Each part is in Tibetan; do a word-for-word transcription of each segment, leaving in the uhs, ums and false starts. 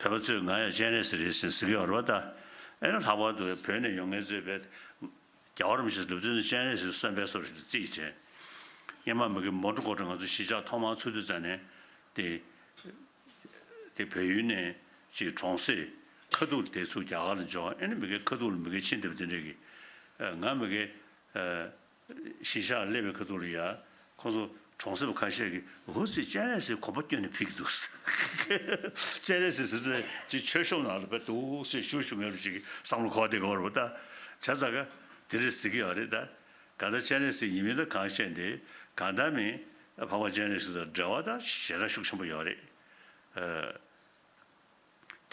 བོད་པ་ཚོས་ང་ཡང་སྤྱན་རས་གཟིགས་རེད་ཟེར་ཟེར་གྱི་ཡོད་རེད་པ། ད་ཨེ་ན་ལྷག་པར་དུ་བོད་ནས་ཡོང་མཁན་ཚོས་བས་རྒྱལ་བ་རིན་པོ་ཆེ་ལུས་རྩལ་ནི་སྤྱན་རས་གཟིགས་གསོན་པའི་སོར་ཞིག་ཏུ་བརྩིས་བྱས། སྔོན་མ་མི་གི་མོན་གྷོ་ཁོ་ཁྲོ་ང་ཚོ་གཞིས་ཆགས་ཐོག་མར་ཚུགས་དུས་ཙམ་ནས་དེ། དེ་བལ་ཡུལ་ནས་ཅིག་གྲོང་གསེབ་ཁ་ཐུག་ལ་དེ་ཚུར་རྒྱ་གར་ལ་འབྱོར། ཨེ་ནི་མི་གའི་ཁ་ཐུག་ལ་མི་གའི་ཕྱིན་བསྡད་པ་དེ་འདྲས་ཀྱི། ཨ། ང་མི་གའི། ཨ། གཞིས་ཆགས་སླེབས་པའི་ཁ་ཐུག་ལ་ཡ། ཁོང་ཚོ་གྲོང་གསེབ་ཁ་ཤས་ཀྱིས་འུ་ཚོས་སྤྱན་རས་གཟིགས་གོམ་པ་བསྐྱོན་ནས་ཕེབས་ཀྱི་འདུག་སྤྱན་རས་གཟིགས་ཟེར་ཚེ་ཅིག་མཆོད་བཤམས་ནང་ལ་བས་འདུག་སེ་བཞུགས་བཞུགས་མེད་པ་ཅིག་གི་བསམ་བློ་འཁོར་བསྡད་ཀྱི་ཡོད་རེད་པ། ད་བྱས་ཙང་ཀ་དེ་འདྲས་ཟེར་གྱི་ཡོད་རེད། ད་གང་ལྟར་སྤྱན་རས་གཟིགས་ཡིན་མིན་ད་གང་ཤེས་ཏེ། གང་ལྟར་མིན། འཕགས་པ་སྤྱན་རས་གཟིགས་དང་འབྲེལ་བ་ད་ཞེ་དྲག་ཤུགས་ཆེན་པོ་ཡོད་རེད། ཨ།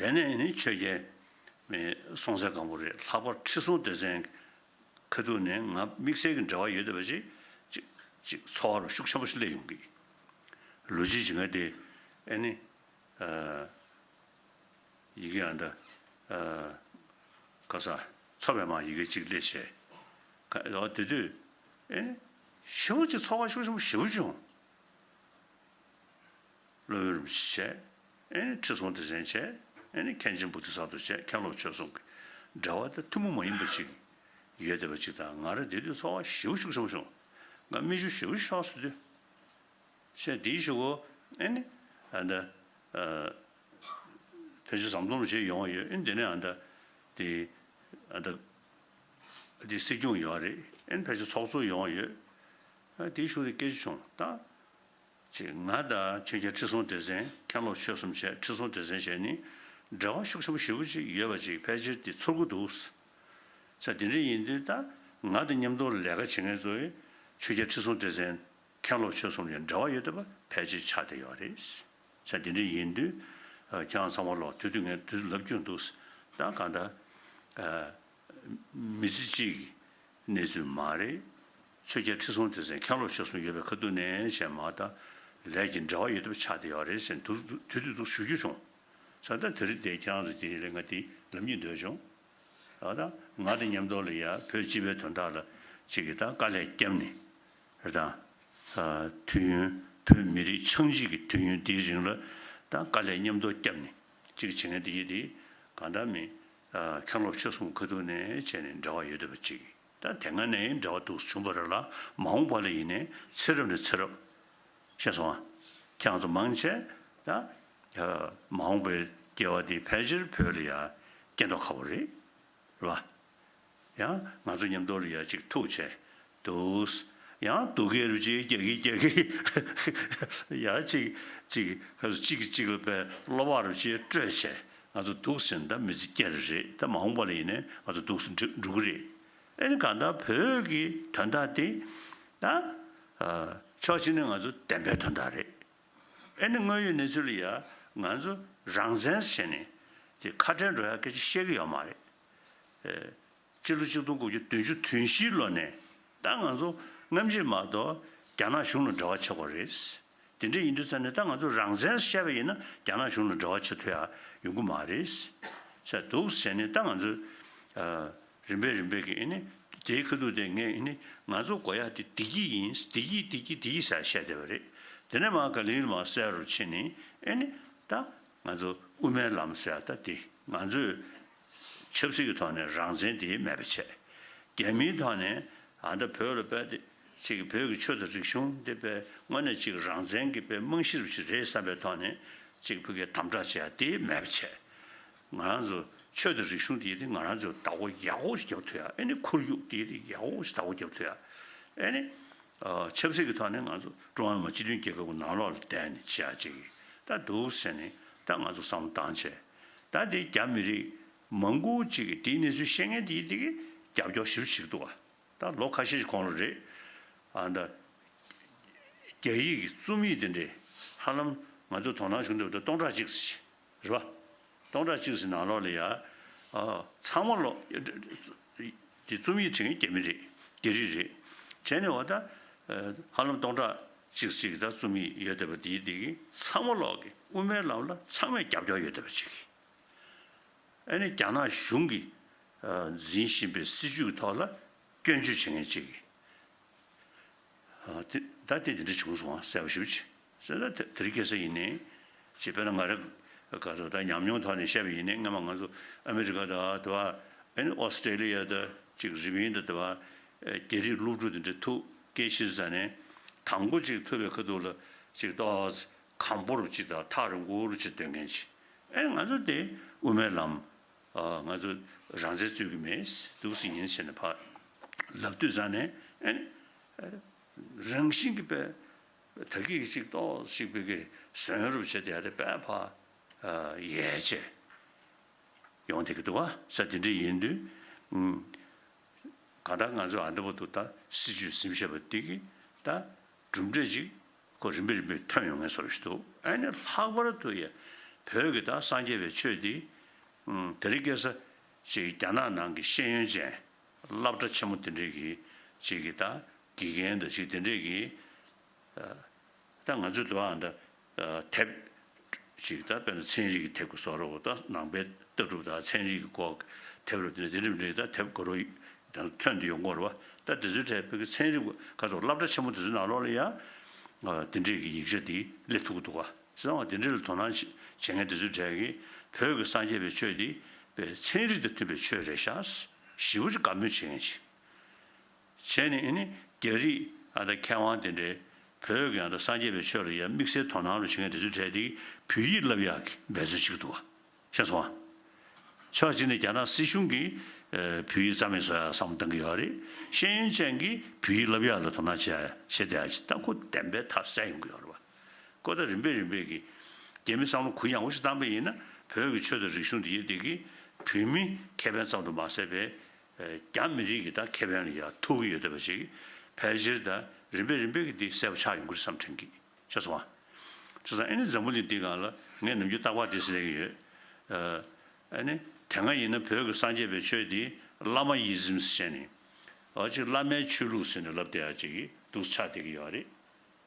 དེ་ནས་ནི་ཆོས་རྒྱལ་མའི་སྲོང་བཙན་སྒམ་པོ་རེད། ལྷག་པར་ཁྲི་སྲོང་ལྡེ་བཙན་ཁ་ཐུག་ནས་ང་དམིགས་བསལ་གྱི་འབྲེལ་བ་ཡོད་བསྡད་པ་ཅིག་ཅིག་ཅིག་ཚོར་བ་ཤུགས་ཆེན་པོ་ཞིག་སླེབས་ཡོང་གི། ལོ་རྒྱུས་ཀྱི་ང་དེ་ཨེ་ནི། ཨ། ཡི་གེ་ཨ་འདྲ། ཨ། ག་ས། མཚོ་པདྨ་ཡི་གེ་གཅིག་སླེབས་བྱས། ཁ་ལོ་དེ་དུས་ཨེ་ནི་ཞེ་པོ་ཅིག་ཚོར་བ་ཤུགས་ཆེན་པོ་ཞེ་པོ་བྱུང་། སློབ་དཔོན་རིན་པོ་ཆེ་བྱས། ཨེ་ནི་ཁྲི་སྲོང་ལྡེ་བཙན་བྱས། ཨེ་ནི་མཁན་ཆེན་བོ་དྷི་ས་ཏྭ་བྱས། མཁན་སློབ་ཆོས་གསུམ་གྱི་འབྲེལ་བ་དེ་ཐུན་མོང་མ་ཡིན་པ་ཅིག་ཡོད་བསྡད་པ་ཅིག་དང་། ང་རང་དེ་དུས་ཚོར་བ་ཞེ་པོ་ཤུགས་ཆེན་པོ་བྱུང་། ང་མིག་ཆུ་ཞེ་པོ་ཤོར་སོང་དུས། བྱས་དེའི་གཞུག་གུ་ཨེ་ནི་ཨ་འདྲ། ཨ། ཕལ་ཆེར་ཟམ་གདོང་རུ་བྱས་ཡོང་བ་ཡོད། ཨེ་ནི་དེ་ནས་ཨ་འདྲ། དེ་ཨ་འདྲ། དེ་སྲིད་སྐྱོང་ཡོད་རེད། ཨེ་ནི་ཕལ་ཆེར་ཚོགས་གཙོ་ཡོང་བ་ཡོད། ཨ། དེའི་གཞུག་དེ་སྐད་ཆ་བྱུང་ད། ཅིག་ང་དང་ཆོས་རྒྱལ་ཁྲི་སྲོང་ལྡེ་བཙན། མཁན་སློབ་ཆོས་གསུམ་བྱས། ཁྲི་སྲོང་ལྡེ་བཙན་བྱས་ནི་འབྲེལ་བ་ཤུགས་ཆེན་པོ་ཞེ་པོ་ཅིག་ཡོད་པ་ཅིག་ཕལ་ཆེར་དེ་ཚོར་གྱི་འདུག་ས། དེ་འདྲ་ཡིན་དུས་ད་ང་དང་མཉམ་དུ་ལས་ཀ་བྱེད་མཁན་ཚོས་ཆོས་རྒྱལ་ཁྲི་སྲོང་ལྡེ་བཙན། མཁན་སློབ་ཆོས་གསུམ་ལ་འབྲེལ་བ་ཡོད་བསྡད་པ་ཕལ་ཆེར་ཆགས་བསྡད་ཡོད་རེད། ས་དེ་འདྲ་ཡིན་དུས། ཨ། ཁྱེད་རང་ཚང་མ་ལོག་དུས་དུས་ངས་དུས་ལབ་རྒྱུ་འདུག་ས། ད་གང་ལྟར། ཨ། མི་ཚེ་གཅིག་གི་གནས་ཚུལ་མ་རེད། ཆོས་རྒྱལ་ཁྲི་སྲོང་ལྡེ་བཙན་མཁན་སློབ་ཆོས་གསུམ་ཡོད་པའི་ཁ་ཐུག་ནས་བྱས་མ་ད་ལས་ཀྱི་འབྲེལ་བ་ཡོད་བསྡད་པ་ཆགས་བསྡད་ཡོད་རེད་ཟེར་དུས་དུས་དུས་དུས་ཞུ་རྒྱུ་བྱུང་། ས་ད་དེ་རིང་དེ་ཁྱེད་རང་ཚོ་དེ་ལས་ང་དེ་ལབ་སྙིང་འདོད་བྱུང་། ཨ། ད་ང་དང་མཉམ་དུ་ལ་ཡ་བོད་སྤྱི་པའི་དོན་དག་ལ་ཅིག་གིས་ད་དཀའ་ལས་བརྒྱབ་ནས་རེད་ད། ཨ། དུས་ཡུན། བོད་མི་རིགས་ཆགས་འཇིག་གི་དུས་ཡུན་འདིའི་རིང་ལ་ད་དཀའ་ལས་མཉམ་དུ་བརྒྱབ་ནས་ཅིག་བྱེད་མཁན་དེ་ཡིན་དེ་གང་འདྲ་མིན། ཨ། མཁན་སློབ་ཆོས་གསུམ་ཁ་ཐུག་ནས་བྱས་ནས་འབྲེལ་བ་ཡོད་བསྡད་པ་ཅིག་ད་དེ་སྔ་ནས་འབྲེལ་བ་འདུག་བྱུང་བ་རེད་ལ། མ་འོངས་པ་ལ་ཡིན་ནའི་ཚེ་རབས་ནས་ཚེ་རབས། ཤེས་སོང་ཨ། ཁྱེད་རང་ཚོ་མང་ཆེ་ད། ཨ། མ་འོངས་པའི་སྐྱེ་བ་འདི་ཕལ་ཆེར་བོད་ལ་ཡ་སྐྱེ་མདོག་ཁ་པོ་རེད། རེད་པ། ཡང་ང་ཚོ་མཉམ་དུ་ལ་ཡ་ཅིག་ཐུག་བྱས་འདུག་ཡང་སྡུག་སྐད་རུ་ཅིག་རྒྱག་གི་རྒྱག་གི། ཡང་ཅིག་ཅིག་ག་ཚོད་ཅིག་གིས་ཅིག་ལ་དཔེ་བློ་བག་རུ་ཅིག་སྤྲོད་བྱས་ང་ཚོ་འདུག་ཟེར་ན་ད་མི་ཚེ་སྐྱེལ་རེད། ད་མ་འོངས་པ་ལ་ཡིན་ནའི་ང་ཚོ་འདུག་སེ་འགྲོ་འགྲོ་གི་རེད། ཨེ་ནི་གང་ལྟར་བོད་ཀྱི་དོན་དག་དེ་ད། ཨ། ཕྱོགས་གཅིག་ནས་ང་ཚོ་བདེན་པའི་དོན་དག་རེད། ཨེ་ནི་དངོས་ཡོད་གནས་ཚུལ་ལ་ཡ་ང་ཚོ་རང་བཙན་ཟེར་ནས་དེ་ཁ་བྲལ་འགྲོ་ཡ་སྐད་ཆ་བཤད་ཀྱི་ཡོད་མ་རེད། ཨེ། སྤྱི་ལོ་ཆིག་སྟོང་དགུ་བརྒྱ་བདུན་ཅུ་དོན་བཞིའི་ལོ་ནས་ད་ང་ཚོ་སྔ་ཕྱི་མ་གཏོགས་རྒྱ་ནག་གཞུང་ལ་འབྲེལ་བ་བྱེད་དགོས་རེད། དེ་འདྲ་ཡིན་དུས་ཙང་ནས་ད་ང་ཚོ་རང་བཙན་བཤད་པ་ཡིན་ན་རྒྱ་ནག་གཞུང་ལ་འབྲེལ་བ་བྱེད་ཐུབ་ཡ་ཡོང་གི་མ་རེད། ཟེར་འདུག་ཟེར་ནས་ད་ང་ཚོ། ཨ། རིམ་པས་རིམ་པས་ཀྱི་ཨེ་ནི་དེའི་ཁ་ཐུག་དེ་ངས་ཨེ་ནི་ང་ཚོ་དགོས་ཡ་དེ་བདེ་སྐྱིད་ཡིན། བདེ་སྐྱིད་བདེ་སྐྱིད་བདེ་སྐྱིད་ཟེར་བཤད་བསྡད་པ་རེད། དེ་ནས་མར་ག་ལེར་མར་གསལ་རུ་ཕྱིན་ནས་ཨེ་ནི་ད་ང་ཚོ་དབུ་མའི་ལམ་ཟེར་ཡ་ད་དེ་ང་ཚོས་ཆབ་སྲིད་ཀྱི་ཐོག་ནས་རང་བཙན་དེ་མེད་པ་བྱས། རྒྱ་མིའི་ཐོག་ནས་ཨ་ད་བོད་ལ་དཔེ་དེ་ཅིག་བོད་ཀྱི་ཆོས་དང་རིག་གཞུང་དེ་དཔེ་དངོས་གནས་ཅིག་རང་བཙན་གྱི་དཔེ་རྨང་གཞི་རུ་ཅིག་རེད་བསམ་པའི་ཐོག་ནས་ཅིག་བོད་སྐད་དམ་དྲག་བྱས་ཡ་དེ་མེད་པ་བྱས། ང་རང་ཚོ་ཆོས་དང་རིག་གཞུང་དེ་དེ་ང་རང་ཚོ་བདག་པོ་ཡག་པོ་ཞིག་རྒྱབ་ཐུབ་ཡ། ཨེ་ནི་ཁོར་ཡུག་དེ་དེ་ཡག་པོ་ཞིག་བདག་པོ་རྒྱབ་ཐུབ་ཡ། ཨེ་ནི་ཨ་ཆབ་སྲིད་ཀྱི་ཐོག་ནས་ང་ཚོ་ཀྲུང་ཧྭ་མི་དམངས་སྤྱི་མཐུན་རྒྱལ་ཁབ་ཀྱི་ནང་ལོགས་ལ་བསྡད་ནས་བྱེད་ཡ་ཅིག་ད་འདུག་ཟེར་ནས་ད་ང་ཚོ་བསམ་བློ་བཏང་བྱས། ད་དེ་རྒྱ་མི་རིགས་མང་པོ་ཅིག་གིས་དེའི་གནས་ཚུལ་ཤེས་མཁན་དེ་དེ་གིས་རྒྱབ་སྐྱོར་ཞེ་པོ་བྱེད་ཀྱི་འདུག་བ། ད་ལོ་ཁ་ཤས་ཤིག་གོང་ལ་རེད། ཨ་ད། རྒྱ་ཡིག་གི་རྩོམ་ཡིག་དེ་འདྲས་ཧ་ལམ་ང་ཚོ་དོ་སྣང་བྱུང་འདུག་ད་སྟོང་ཕྲག་གཅིག་ཙམ་ཞིག་རེད་པ། སྟོང་ཕྲག་གཅིག་ཙམ་ནང་ལོགས་ལ་ཡ། ཨ། ཚང་མ་ལོག་དེ་རྩོམ་ཡིག་བྲིས་མཁན་རྒྱ་མི་རེད། རྒྱ་རིགས་རེད། བྱས་ནས་འོ་ད། ཨ། ཧ་ལམ་སྟོང་ཕྲག་གཅིག་ཙམ་ཞིག་ད་རྩོམ་ཡིག་ཡོད་བསྡད་པ་དེ་དེ་གིས་ཚང་མ་ལོག་གི་དབུ་མའི་ལམ་ལ་ཚང་མས་རྒྱབ་སྐྱོར་ཡོད་བསྡད་པ་ཅིག་ཨ་ནི་རྒྱ་ནག་གཞུང་གིས་ཨ་འཛིན་བཞིན་པའི་སྲིད་བྱུས་ཀྱི་ཐོག་ལ་སྐྱོན་བརྗོད་བྱེད་མཁན་ཅིག་གིས། ཨ་དེ་ད་དེ་འདི་འདྲ་བྱུང་སོང་ཨ་གསལ་པོ་ཞེ་པོ་ཅིག་ཟེར་ན་དེ་དེ་རིང་ཁ་སང་ཡིན་ནའི་ཅིག་དཔེར་ན་ང་རང་ ག་ཚོད་ད་ཉམས་མྱོང་ཐོག་ནས་བཤད་པ་ཡིན་ནའི། སྔ་མ་ང་ཚོ་ཨ་མི་རི་ཀ་དང་དེ་བ་ཨ་ནི་ཨོ་སི་ཀྲེ་ལི་ཡ་དང་ཅིག་རི་པིན་དང་དེ་བ་རྒྱ་རིགས་སློབ་ཕྲུག་དེ་འདྲ་ཐུག་སྐད་ཆ་ཟ་ནས། དང་པོ་ཅིག་ཐུག་པའི་ཁ་ཐུག་ལ་ཅིག་ཏོག་ཙམ་གམ་པོར་ཅིག་དང་ཐག་རིང་པོར་ཅིག་སྡོད་མཁན་ཅིག་ཨེ་ང་ཚོ་དེ་དབུ་མའི་ལམ། ཨ་ང་ཚོ་རང་བཙན་རྩོད་ཀྱི་མེད་འདུག་སེ་ཡིན་ཟེར་ནས་ཕར་ལབ་དུས་ཙང་ནས། ཨེ་རང་བཞིན་གྱིས་པས་ད་གིན་གཅིག་ཏོག་ཅིག་པའི་གི་ཟོན་རུབ་བྱེད་དེ་ཡ་དེ་པས་ཕར་ཡལ་བྱས་ཡོང་བསྡད་ཀྱི་འདུག་བ། ས་དེ་འདྲ་ཡིན་དུས། ཨུམ། གང་ལྟར་ང་ཚོ་ཨ་འདྲ་པོ་འདུག་ད་སྲིད་བྱུས་ཟིན་བྱས་པ་འདི་གི་ད་གྲུབ་འབྲས་ཅིག་ཁོ་རིམ་པས་རིམ་པས་ཐོན་ཡོང་ངེས་བཟོ་ཞིག་འདུག་ཨ་ནི་ལྷག་པར་དུ་ཡ་བོད་ཀྱི་ད་སངས་རྒྱས་པའི་ཆོས་འདི། ཨུམ། དེ་རིང་ཁ་སང་ཅིག་རྒྱ་ནག་ནང་གི་ཤེས་ཡོན་ཅན་སློབ་གྲྭ་ཆེན་མོ་དེ་འདྲས་ཀྱི་ཅིག་གི་ད་དགེ་རྒན་དང་ཅིག་དེ་འདྲས་ཀྱི། ད་ང་ཚོའི་དུ་བ་འདི་དེབ་ཅིག་ད་དཔེར་ན་ཚན་རིག་གི་དེབ་ཀྱི་བཟོ་འདྲ་པོ། ད་ནང་པའི་ལྟ་གྲུབ་དང་ཚན་རིག་གི་སྐོར་དེབ་རུ་དེ་འདྲ་དེ་འདྲ་འདྲ་ད་དེབ་དགའ་རབ་ད་ཐོན་དུ་ཡོང་གི་ཡོད་རེད་བ། ད་དེ་ཚོའི་གྲས་བོད་ཀྱི་ཚན་རིག་ག་ཚོད་སློབ་གྲྭ་ཆེན་མོ་དེ་ཚོའི་ནང་ལོགས་ལ་ཡ་དེ་འདྲས་ཀྱི་ཡིག་ཆ་དེ་སླེབས་ཐུབ་ཀྱི་འདུག་ག་བྱས་ཙང་དེ་འདྲས་ལ་དོ་སྣང་བྱེད་མཁན་དེ་ཚོའི་གྲས་ཀྱིས་བོད་ཀྱི་སངས་རྒྱས་པའི་ཆོས་དེ་པའི་ཚན་རིག་དང་མཐུན་པའི་ཆོས་རེད་ཤག་ཞེ་པོ་ཅིག་དགའ་མོས་བྱེད་མཁན་ཅིག་བྱས་ནས་ཨ་ནི་རྒྱ་རིགས་ཨ་ད་མཁས་དབང་དེ་འདྲས་བོད་ཀྱི་ཨ་ད་སངས་རྒྱས་པའི་ཆོས་ལ་ཡ་དམིགས་བསལ་དོ་སྣང་རུ་བྱེད་མཁན་དེ་ཚོའི་གྲས་དེ་བོད་ཡིག་བསླབ་ཡག་གི་འབད་རྩོལ་བྱེད་ཀྱི་འདུག་བ། ཤེས་སོང་ང་། ཕྱོགས་གཅིག་ནས་རྒྱ་ནག་སྲིད་གཞུང་གིས་ཨ་བོད་ཡིག་རྩ་མེད་བཟོ་ཡག་བསམ་བློ་གཏོང་གི་ཡོད་རེད། ཤེས་ཡོན་ཅན་གྱིས་བོད་ཡིག་བསླབ་ཡག་ལ་དོ་སྣང་བྱེད་ཡག་བྱེད་བསྡད་ཡག་ཅིག་ད་ཁོ་བདེན་པའི་མཐའ་གསལ་ཡོང་གི་ཡོད་རེད་བ། ཁོ་ད་རིམ་པས་རིམ་པས་ཀྱིས་རྒྱ་མི་བསམ་བློ་གུ་ཡངས་པོ་ཞིག་བཏང་པ་ཡིན་ན། བོད་ཀྱི་ཆོས་དང་རིག་གཞུང་འདི་ཡིན་དེ་གིས་བོད་མི་ཁེ་ཕན་ཙམ་དུ་མ་ཟད་པའི་རྒྱ་མི་རིགས་ཀྱི་ད་ཁེ་ཕན་ལ་ཡང་ཐུག་གི་ཡོད་བསྡད་པ་ཞིག་ཕལ་ཆེར་ད་རིམ་པས་རིམ་པས་ཀྱིས་འདི་གསལ་པོ་ཆགས་ཡོང་གི་རེད་བསམ་དྲན་གྱི། ཤེས་སོང་ང་། བྱས་ཙང་ཨ་ནི་འཛམ་བུ་གླིང་འདིའི་སྒང་ལ་ངས་ནམ་རྒྱུན་རྟག་པར་འདི་ཟེར་གྱི་ཡོད། ཨ་ནི་དེ་སྔ་ཡིན་ན་བོད་ཀྱི་སངས་རྒྱས་པའི་ཆོས་འདི་བླ་མ་ཡི་ཟིམ་ཟེར་བྱས་ནས། འོ་ཅིག་བླ་མའི་ཆོས་ལུགས་ཟེར་ནས་ལབ་བསྡད་ཡག་ཅིག་འདུག་ཆགས་བསྡད་ཀྱི་ཡོད་རེད།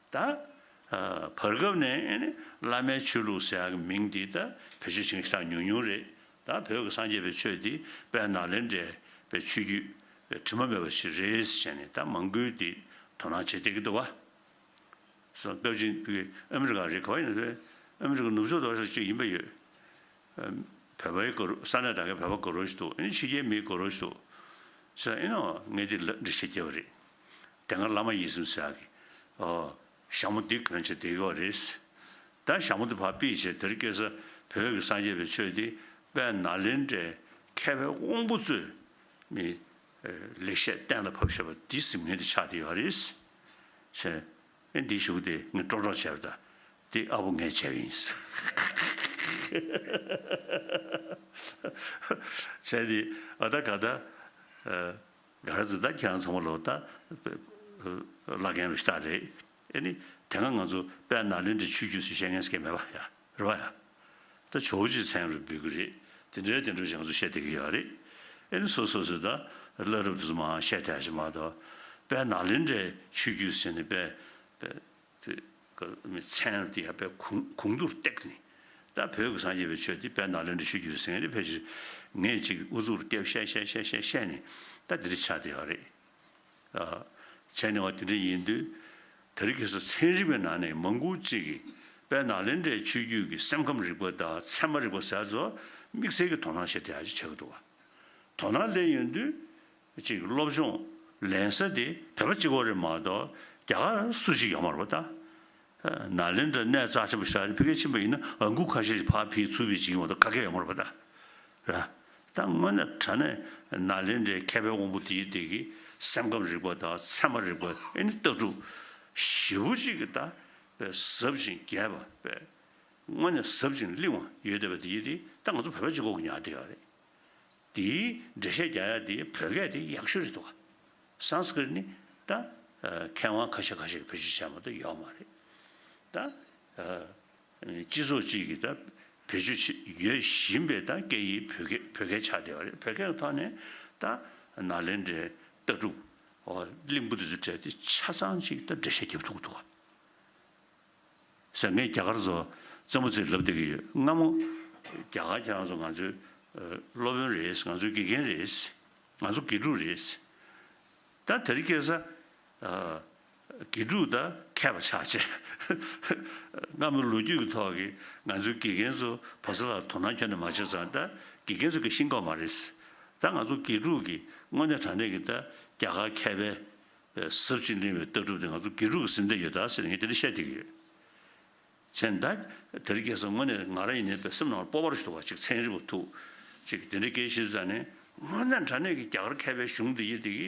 ད་ཨ་བར་སྐབས་ནས་ཨ་ནི་བླ་མའི་ཆོས་ལུགས་ཟེར་ཡག་གི་མིང་འདི་ད་བེད་སྤྱོད་བྱེད་མཁན་ཞེ་དྲག་ཉུང་ཉུང་རེད། ད་བོད་ཀྱི་སངས་རྒྱས་པའི་ཆོས་འདི་དཔལ་ནཱ་ལེནྡྲའི་པའི་ཆོས་བརྒྱུད་དྲི་མ་མེད་པ་ཞིག་རེད་ཟེར་ནས་ད་མང་པོས་འདི་དོ་སྣང་བྱེད་བསྡད་ཀྱི་འདུག་བ། སོ་སྐབས་ཅིག་ཨ་མི་རི་ཀ་རེད། ག་པར་ཡིན་ན་རེད། ཨ་མི་རི་ཀ་ནུབ་ཕྱོགས་རྡོག་རྩ་ཅིག་ཡིན་པ་ཡོད། བོད་པའི་དགའ་རབ། ས་གནས་ད་གའི་བོད་པ་དགའ་རབ་ཞིག་འདུག་ཨ་ནི་ཕྱི་རྒྱལ་མི་དགའ་རབ་ཞིག་འདུག་ཟེར། ཨེ་ནོ་ངས་འདི་ལ་འགྲེལ་བཤད་བརྒྱབ་པ་རེད། དེ་སྔ་བླ་མ་ཡི་ཟིམ་ཟེར་ཡག་གི་ཨོ་ཞྭ་མོ་འདི་གོན་བྱས་བསྡད་ཡོད་རེད། ད་ཞྭ་མོ་འདི་ཕར་ཕུད་བྱས་དེར་སྐྱེལ་ས་བོད་ཀྱི་སངས་རྒྱས་པའི་ཆོས་འདི་དཔལ་ནཱ་ལེནྡྲའི་མཁས་པའི་དབང་པོ་ཚོས་མི་ལེགས་བཤད་གཏན་ལ་ཕབ་བཞག་པ་འདི་ཟིན་མཁན་དེ་ཆགས་བསྡད་ཡོད་རེད་ཟེར། ཨེ་འདི་ཞུ་དེ་ངས་ཀྲོག་ཀྲོག་བྱས་པ་ད། དེ་ཨ་བོ་ངས་བྱས་པ་ཡིན་ཟེར། བྱས་དེ་ཨ་ད་ག་ད། ག་རེ་ཟེར། ད་ཁྱེད་རང་ཚང་མ་ལོ་ད་བླ་རྒན་རུ་ཤ་སྟག་རེད། ཨེ་ནི་དེ་སྔ་ང་ཚོ་དཔལ་ནཱ་ལེནྡྲའི་ཆོས་བརྒྱུད་ཟེར་བཤད་མཁན་ཟེར་མཁན་མེད་པ་ཡ་རེད་བ་ཡ། ད་ཇོ་བོ་རྗེའི་མཚན་རུ་འབོད་ཀྱི་རེད། དེ་འདྲའི་དེ་འདྲ་ཞིག་ང་ཚོ་བཤད་བསྡད་ཀྱི་ཡོད་རེད། ཨེ་ནི་སོ་སོ་སོས་ད་བླ་རབས་དེ་ཚོ་མར་བཤད་བསྡད་ཡག་ཅིག་མ་གཏོགས། དཔལ་ནཱ་ལེནྡྲའི་ཆོས་བརྒྱུད་ཟེར་ནས་དཔེ་དཔེ་དེ་ག་མི་མཚན་དེ་ཡ་དཔེ་གོང་གོང་དུ་བཏེགས་ནས། ད་བོད་ཀྱི་སངས་རྒྱས་པའི་ཆོས་དེ་དཔལ་ནཱ་ལེནྡྲའི་ཆོས་བརྒྱུད་ཟེར་མཁན་དེ་ཕལ་ཆེར་ངས་ཅིག་ཨུ་ཚུགས་རུ་བརྒྱབ་བཤད་བཤད་བཤད་བཤད་བཤད་ནས་ད་འདི་འདྲ་ཆགས་བསྡད་ཡོད་རེད། ཨ། བྱས་ནས་བ་དེ་འདྲ་ཡིན་དུས། དེ་རིང་ཁ་སང་ཚན་རིག་པའི་ནང་ནས་མང་པོ་ཅིག་གིས་དཔལ་ནཱ་ལེནྡྲའི་ཆོས་བརྒྱུད་ཀྱི་སེམས་ཁམས་རིག་པ་དང་ཚད་མ་རིག་པ་ཟེར་ཚོ་དམིགས་བསལ་གྱི་དོ་སྣང་བྱེད་བསྡད་ཡག་ཅིག་ཆགས་ཀྱི་འདུག་བ། དོ་སྣང་སླེབས་ཡོང་དུས། ཅིག་སློབ་སྦྱོང་ལེན་ས་དེ་བོད་པ་གཅིག་པོ་རེད་མ་གཏོགས་རྒྱ་གར་སུ་གཅིག་ཡོད་མ་རེད་པ་ད། ནཱ་ལེནྡྲ་གནས་རྩ་ཆེན་པོ་ཞིག་རེད། ཕ་གིར་ཕྱིན་པ་ཡིན་ན་ཨང་ཀུ་ཁ་ཤས་ཤིག་ཕར་ཕུད་ཚུར་ཕུད་བྱེད་ཀྱི་མ་གཏོགས་ག་གེ་ཡོད་མ་རེད་པ་ད། རེད། ད་དངོས་གནས་དྲང་གནས་ནཱ་ལེནྡྲའི་མཁས་པའི་དབང་པོ་དེ་ཡི་དེ་གི་སེམས་ཁམས་རིག་པ་དང་ཚད་མ་རིག་པ། ཨེ་ནི་ལྟ་གྲུབ་ཞེ་པོ་ཅིག་གི་ད་པའི་ཟབ་ཅིང་རྒྱས་པ། པའི་དངོས་གནས་ཟབ་ཅིང་བརླིང་བ་ཡོད་བསྡད་པ་དེ་ཡི་དེ་ད་ང་ཚོ་བོད་པ་གཅིག་པོ་གིས་ཉར་བསྡད་ཡོད་རེད། དེའི་འགྲེལ་བཤད་རྒྱག་ཡ་དེ་བོད་སྐད་དེ་ཡག་ཤོས་རེད་འདུག་ག་སཾ་སྐྲྀཏ་ནི་ད་མཁས་དབང་ཁ་ཤས་ཁ་ཤས་ཀྱིས་བེད་སྤྱོད་བྱས་མ་གཏོགས་ཡོད་མ་རེད། ད་སྤྱི་ཚོགས་གཅིག་གིས་ད་བེད་སྤྱོད་བྱེད་ཡོད་བཞིན་པའི་ད་སྐད་ཡིག་བོད་སྐད། བོད་སྐད་ཆགས་བསྡད་པ་རེད། བོད་སྐད་ཀྱི་ཐོག་ནས་ད་ནཱ་ལེནྡྲའི་ལྟ་གྲུབ་ཨོ་བརླིང་པོ་དེ་ཚོའི་གྲས་དེ་ཆ་ཚང་ཅིག་ད་འགྲེལ་བཤད་རྒྱབ་ཐུབ་ཀྱི་འདུག་ག་ཟེར། ངས་རྒྱ་གར་ཚོ་རྩེད་མོ་རྩེ་ལབ་བསྡད་ཀྱི་ཡོད། སྔ་མོ་རྒྱ་གར་ཁྱེད་རང་ཚོ་ང་ཚོའི་ཨ་སློབ་དཔོན་རེད། ང་ཚོའི་དགེ་རྒན་རེད། ང་ཚོ་དགེ་ཕྲུག་རེད། ད་དེ་རིང་ཁ་སང་ཨ་ དགེ་ཕྲུག་དང་མཁས་པ་ཆགས་བྱས། སྔ་མོའི་ལོ་རྒྱུས་ཀྱི་ཐོག་གི་ང་ཚོའི་དགེ་རྒན་ཚོ་བོད་ས་ལ་དོ་སྣང་ཁྱོན་ནས་མ་བྱས་ཙང་ད་དགེ་རྒན་ཚོ་གིས་ཤེས་ཀྱི་མ་རེད། ད་ང་ཚོ་དགེ་ཕྲུག་གིས་དངོས་གནས་དྲང་གནས་ཀྱི་ད་རྒྱ་གར་མཁས་པའི་ཟབ་ཅིང་བརླིང་བའི་ལྟ་གྲུབ་དེ་ང་ཚོ་དགེ་ཕྲུག་གིས་ཟིན་བསྡད་ཡོད་ད་ཟེར་ནས་ངས་དེ་འདྲ་བཤད་བསྡད་ཀྱི་ཡོད། བྱས་ན་ད་དེ་རིང་ཁ་སང་དངོས་གནས་ང་རང་ཡིན་ནའི་པའི་སེམས་ནང་ལ་སྤོབས་པ་རུ་ཞིག་འདུག་བ། ཅིག་ཚན་རིག་པ་ཐུག་ཅིག་དེ་འདྲའི་སྐད་ཆ་བཤད་ཙང་ནས་དངོས་གནས་དྲང་གནས་ཀྱི་རྒྱ་གར་མཁས་པའི་གཞུང་འདི་ཡི་དེ་གི་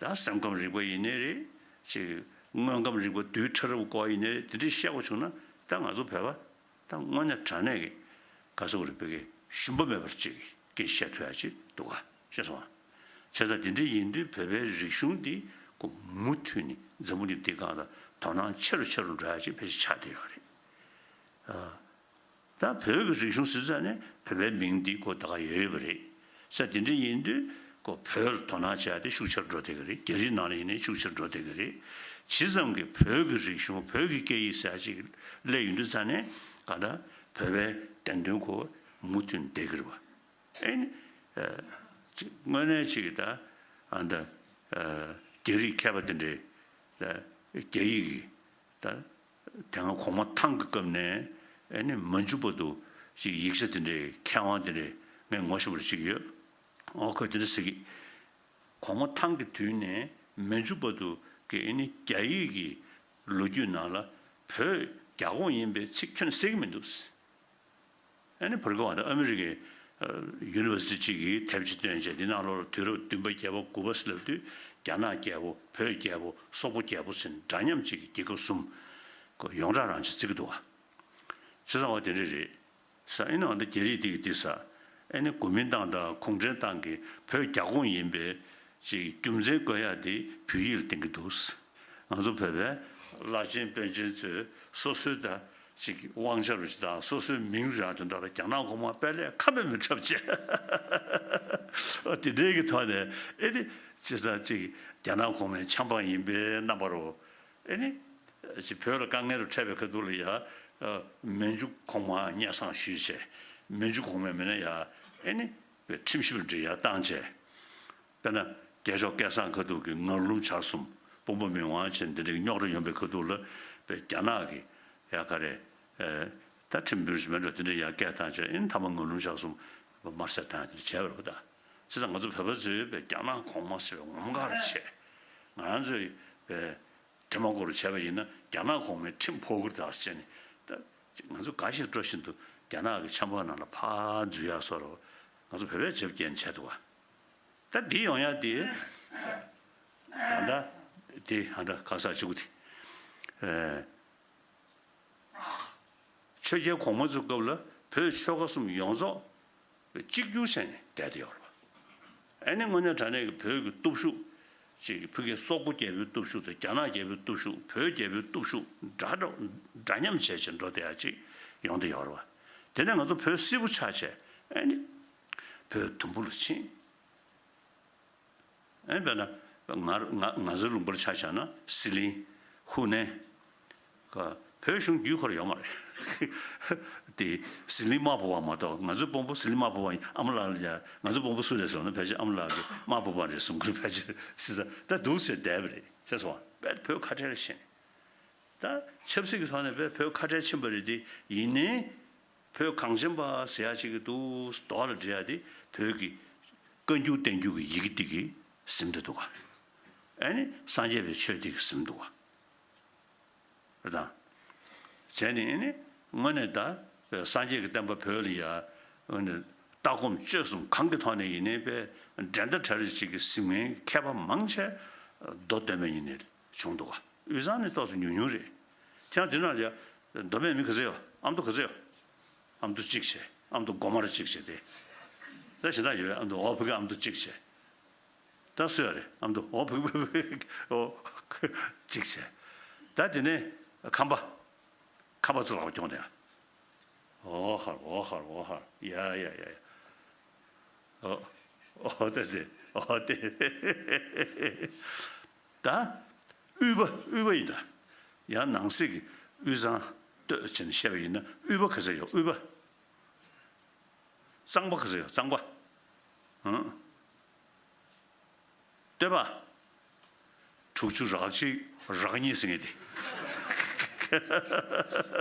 ད་སེམས་ཁམས་རིག་པ་ཡིན་ནའི་རེད། ཅིག་དངོས་ཁམས་རིག་པ་རྡུལ་ཕྲ་རབ་སྐོར་ཡིན་ནའི་རེད། དེ་འདྲའི་བཤད་དགོས་བྱུང་ན་ད་ང་ཚོ་བོད་པ་ད་དངོས་གནས་དྲང་གནས་ཀྱི་ག་ཟེར་དགོས་རེད། བོད་ཀྱི་ཞུམ་པ་མེད་པར་ཅིག་སྐད་ཆ་བཤད་ཐུབ་ཡ་ཅིག་འདུག་ག། ཤེས་སོང་ང་། བྱས་ཙང་དེ་འདྲ་ཡིན་དུས་བོད་པའི་རིག་གཞུང་འདི་ཁོ་མུ་མཐུད་ནས་འཛམ་བུ་གླིང་འདིའི་སྒང་ལ་དོ་སྣང་ཆེ་རུ་ཆེ་རུ་འགྲོ་ཡ་ཅིག་ཕལ་ཆེར་ཆགས་བསྡད་ཡོད་རེད། ཨ། ད་བོད་ཀྱི་རིག་གཞུང་ཟེར་ཙང་ནས་བོད་པའི་མིང་འདི་ཁོ་ད་ག་ཡོད་ཡོད་པ་རེད། ས་དེ་འདྲ་ཡིན་དུས་ཁོ་བོད་ལ་དོ་སྣང་བྱེད་ཡ་དེ་ཤུགས་ཆེར་འགྲོ་བསྡད་ཀྱི་རེད། རྒྱ་རིགས་ནང་ལ་ཡིན་ནའི་ཤུགས་ཆེར་འགྲོ་བསྡད་ཀྱི་རེད། ཇི་ཙམ་གྱི་བོད་ཀྱི་རིག་གཞུང་བོད་ཀྱི་སྐད་ཡིག་ཟེར་ཡ་ཅིག་སླེབས་ཡོང་དུས་ཙང་ནས་ག་ད་བོད་པའི་བདེན་དོན་ཁོ་མུ་མཐུད་བསྡད་ཀྱི་རེད་བ། ཨེ་ནི། ཨ། ཅིག་དངོས་གནས་ཅིག་ད་ཨ་ད་ཨ་རྒྱ་རིགས་མཁས་པ་དེ་འདྲས་ད་རྒྱ་ཡིག་གི་ད་དེ་སྔ་གོང་མ་ཐང་གི་སྐབས་ནས་ཨེ་ནི་མན་ཇུ་བར་དུ་ཅིག་ཡིག་ཆ་དེ་འདྲའི་མཁས་དབང་དེ་འདྲས་ངས་ངོ་ཤེས་པ་ཅིག་ཡོད། ཨོ་ཁོས་དེ་འདྲ་ཟེར་གི། གོང་མ་ཐང་གི་དུས་ནས་མན་ཇུ་བར་དུ་གི་ཨེ་ནི་རྒྱ་ཡིག་གི་ལོ་རྒྱུས་ནང་ལ་བོད་རྒྱ་ཁོངས་ཡིན་པའི་ཚིག་ཁྱོན་ནས་གསལ་གི་མི་འདུག། ཨ་ནི་བར་སྐབས་ཨ་ནི་ཨ་མི་རི་ཀའི་ཡུ་ནི་ཝར་སི་ཊི་གཅིག་གིས་དེབ་ཅིག་བཏོན་བྱས་འདི་ནང་ལོགས་ལ་དུས་རབས་བདུན་པ་བརྒྱད་པ་དགུ་པ་ཟེར་ལབ་དུས་རྒྱ་ནག་རྒྱལ་པོ་བོད་རྒྱལ་པོ་སོག་པོ་རྒྱལ་པོ་ཟེར་འདྲ་མཉམ་གཅིག་གི་རྒྱལ་ཁབ་གསུམ་ཁོ་ཡོངས་གྲགས་རང་ཅིག་བརྩི་གི་འདུག་བ། བྱས་ཙང་བ་དེ་འདྲ་རེད་ས། ཨེ་ནི་ཨ་ནི་རྒྱ་རིགས་དེ་གིས་འདི་ས་ཨེ་ནི་གོ་མིན་ཏང་དང་གུང་ཁྲན་ཏང་གིས་བོད་རྒྱ་ཁོངས་ཡིན་པའི་ཅིག་རྒྱུ་མཚན་བཀོད་ཡག་དེ་བོད་ཡིག་ལ་བསྟན་གི་འདུག། ང་ཚོ་བོད་པའི་བླ་ཆེན་པཎ་ཆེན་ཚོས་སོ་སོའི་ད་ཅིག་དབང་ཆ་རུ་ཅིག་དང་སོ་སོའི་མིང་རུ་ཡང་དོན་དག་ལ་རྒྱ་ནག་གོང་མ་དཔེ་ལས་ཁ་མེད་མི་འཁྲབ་བྱས། ཨ་དེ་འདྲའི་གི་ཐོག་ནས་ཨེ་ནི་ཅི་ས་ཅིག་རྒྱ་ནག་གོང་མའི་ཆབ་འབངས་ཡིན་པའི་རྣམ་པ་རུ་ཨེ་ནི་ཅིག་བོད་ལ་དཀའ་ངལ་རུ་འཕྲད་པའི་ཁ་ཐུག་ལ་ཡ་མན་ཇུ་གོང་མ་སྙན་སེང་ཞུས་བྱས་མན་ཇུ་གོང་མས་མིན་ན་ཡ་ཨེ་ནི་ཁྲིམས་ཞིབ་འབྲི་ཡ་བཏང་བྱས། དཔེར་ན། རྒྱལ་མཆོག་སྐལ་བཟང་ཁ་ཐུག་གི་ངར་ལུམ་བྱར་གསུམ་དཔོན་པོ་མི་དབང་ཆེན་འདི་འདྲའི་རྙོག་དྲ་ཡོང་པའི་ཁ་ཐུག་ལ་པའི་རྒྱ་ནག་གི་ཡ་ག་རེ། ད་ཁྲིམས་འབུལ་ཞིག་མེད་འགྲོ་དེ་འདྲའི་ཡ་སྐད་བཏང་བྱས་ཨིན་ཐ་མ་ངར་ལུམ་བྱར་གསུམ་དམར་བསད་བཏང་དེ་འདྲ་བྱས་པ་རེད་པ་ད། བྱས་ཙང་ང་ཚོ་བོད་པ་ཚོས་པའི་རྒྱ་ནག་གོང་མ་ཟེར་བའི་ངོ་མ་ག་རེ་བྱས། ང་རང་ཚོས་པའི་དེ་མ་གོ་རུ་བྱས་པ་ཡིན་ན་རྒྱ་ནག་གོང་མའི་ཁྲིམས་ཕོག་གི་རེད་ད་ཟེར་ནས་ད་ང་ཚོ་དགའ་བཞིན་སྤྲོ་བཞིན་དུ་རྒྱ་ནག་གི་ཆབ་འབངས་ནང་ལ་ཕར་འཛུལ་ཡག་བཟོ་འདྲ་ང་ཚོ་བོད་པས་བྱེད་རྐྱེན་བྱས་འདུག་བ། ད་འདི་ཡོང་ཡ་དེ། ད་ལྟ་དེ་ཧ་ད་ག་ས་གཅིག་པུ་དེ། ཨེ། ཆོས་རྒྱལ་གོང་མ་ཚོའི་སྐབས་ལ་བོད་ཆོལ་ཁ་གསུམ་ཡོངས་རྫོགས་གཅིག་གྱུར་བྱས་ནས་བསྡད་དེ་ཡོད་རེད་པ། ཨེ་ནི་དངོས་གནས་དྲང་གནས་ཀྱི་བོད་ཀྱི་སྟོབས་ཤུགས་ཅིག་ཕ་གིའི་སོག་པོ་རྒྱལ་པོའི་སྟོབས་ཤུགས་དང་རྒྱ་ནག་རྒྱལ་པོའི་སྟོབས་ཤུགས་བོད་རྒྱལ་པོའི་སྟོབས་ཤུགས་འདྲ་འདྲ་འདྲ་མཉམ་བྱས་བྱས་འགྲོ་བསྡད་ཡ་ཅིག་ཡོང་བསྡད་ཡོད་རེད་པ། དེ་ནས་ང་ཚོ་བོད་སིལ་བུ་ཆགས་བྱས་ཨེ་ནི་བོད་དུམ་བུ་ལ་ཕྱིན། ཨེ་དཔེར་ན། ང་ང་ང་ཚོའི་ལུང་པར་ཆ་བཞག་ན་ཟི་ལིང་། ཧུ་ནན། ཁ། བོད་གཞུང་བརྒྱུད་ཁོ་ར་ཡོད་མ་རེད། དེ་ཟི་ལིང་དམར་པོ་བ་མ་གཏོགས་ང་ཚོའི་དཔོན་པོ་ཟི་ལིང་དམར་པོ་བ་ཡིན་ཨ་མ་ལགས་ལ་ཡ་ང་ཚོའི་དཔོན་པོ་སུ་རེད་ཟེར་ན་ཕལ་ཆེར་ཨ་མ་ལགས་ཀྱི་དམར་པོ་བ་རེད་གསུང་གི་རེད་ཕལ་ཆེར་ཟེར་ས་ད་འདུག་ཟེར་བསྡད་པ་རེད་ཤེས་སོང་བ་དཔེ་བོད་ཁ་བྲལ་ཕྱིན། ད་ཆབ་སྲིད་ཀྱི་ཐོག་ནས་དཔེ་བོད་ཁ་བྲལ་ཕྱིན་པ་རེད་དེ་ཡིན་ནའི། བོད་གངས་ཅན་པ་ཟེར་ཡ་ཅིག་གི་འདུག་མདོ་ལ་འབྲི་ཡ་དེ་བོད་ཀྱི་བཀའ་འགྱུར་བསྟན་འགྱུར་གྱི་ཡི་གེ་དེ་གིས་ཟིན་ཏེ་འདུག་ག་ཨ་ནི་སངས་རྒྱས་པའི་ཆོས་དེ་གིས་ཟིན་འདུག་ག་རེད་དང་། བྱས་ནས་ཨ་ནི་དངོས་གནས་ད་སངས་རྒྱས་ཀྱི་བསྟན་པ་བོད་ལ་ཡ་ཨ་ནི་ལྟ་སྒོམ་སྤྱོད་གསུམ་གང་གི་ཐོག་ནས་ཡིན་ནའི་དཔེ་འགྲན་ཟླ་བྲལ་རེ་ཅིག་གི་ཟིན་མཁན་མཁས་པ་མང་ཆེ་མདོ་སྟོད་སྨད་གཉིས་ནས་བྱུང་འདུག་ག་དབུས་གཙང་ནས་ཏོག་ཙམ་ཉུང་ཉུང་རེད། ཁྱེད་རང་དེ་ནང་ལ་ཡ། མདོ་སྨད་མི་ག་ཚོད་ཡོད། ཨ་མདོ་ག་ཚོད་ཡོད། ཨ་མདོ་གཅིག་བྱས། ཨ་མདོ་སྒོ་དམར་གཅིག་བྱས་ཏེ། ད་གཞན་དག་ཡོད་ཨ་མདོ་འོ་ཕ་གི་ཨ་མདོ་གཅིག་བྱས། ད་སུ་ཡོད་རེད་ཨ་མདོ་འོ་ཕ་གི་ཕ་གི་འོ་གཅིག་བྱས། ད་དེ་ནས་ཁམས་པ། ཁམས་པ་ཚོ་ལག་པ་གྱོང་དེ་ཡ། འོ་ཧར་འོ་ཧར་འོ་ཧར་ཡ་ཡ་ཡ་ཡ། ཨོ། ཨོ་ཏེ་ཏེ། ཨོ་ཏེ། ད། དབུས་པ་དབུས་པ་ཡིན་ད། ཡང་ནང་གསེས་ཀྱི་དབུས་གཙང་སྟོད་ཅན་བཤད་པ་ཡིན་ན་དབུས་པ་ག་ཚོད་ཡོད་དབུས་པ། གཙང་པ་ག་ཚོད་ཡོད་གཙང་པ། ཧང་། སྟོད་པ། དྲུག་ཅུ་རག་གཅིག་རག་གཉིས་ཟེར་མཁན་དེ།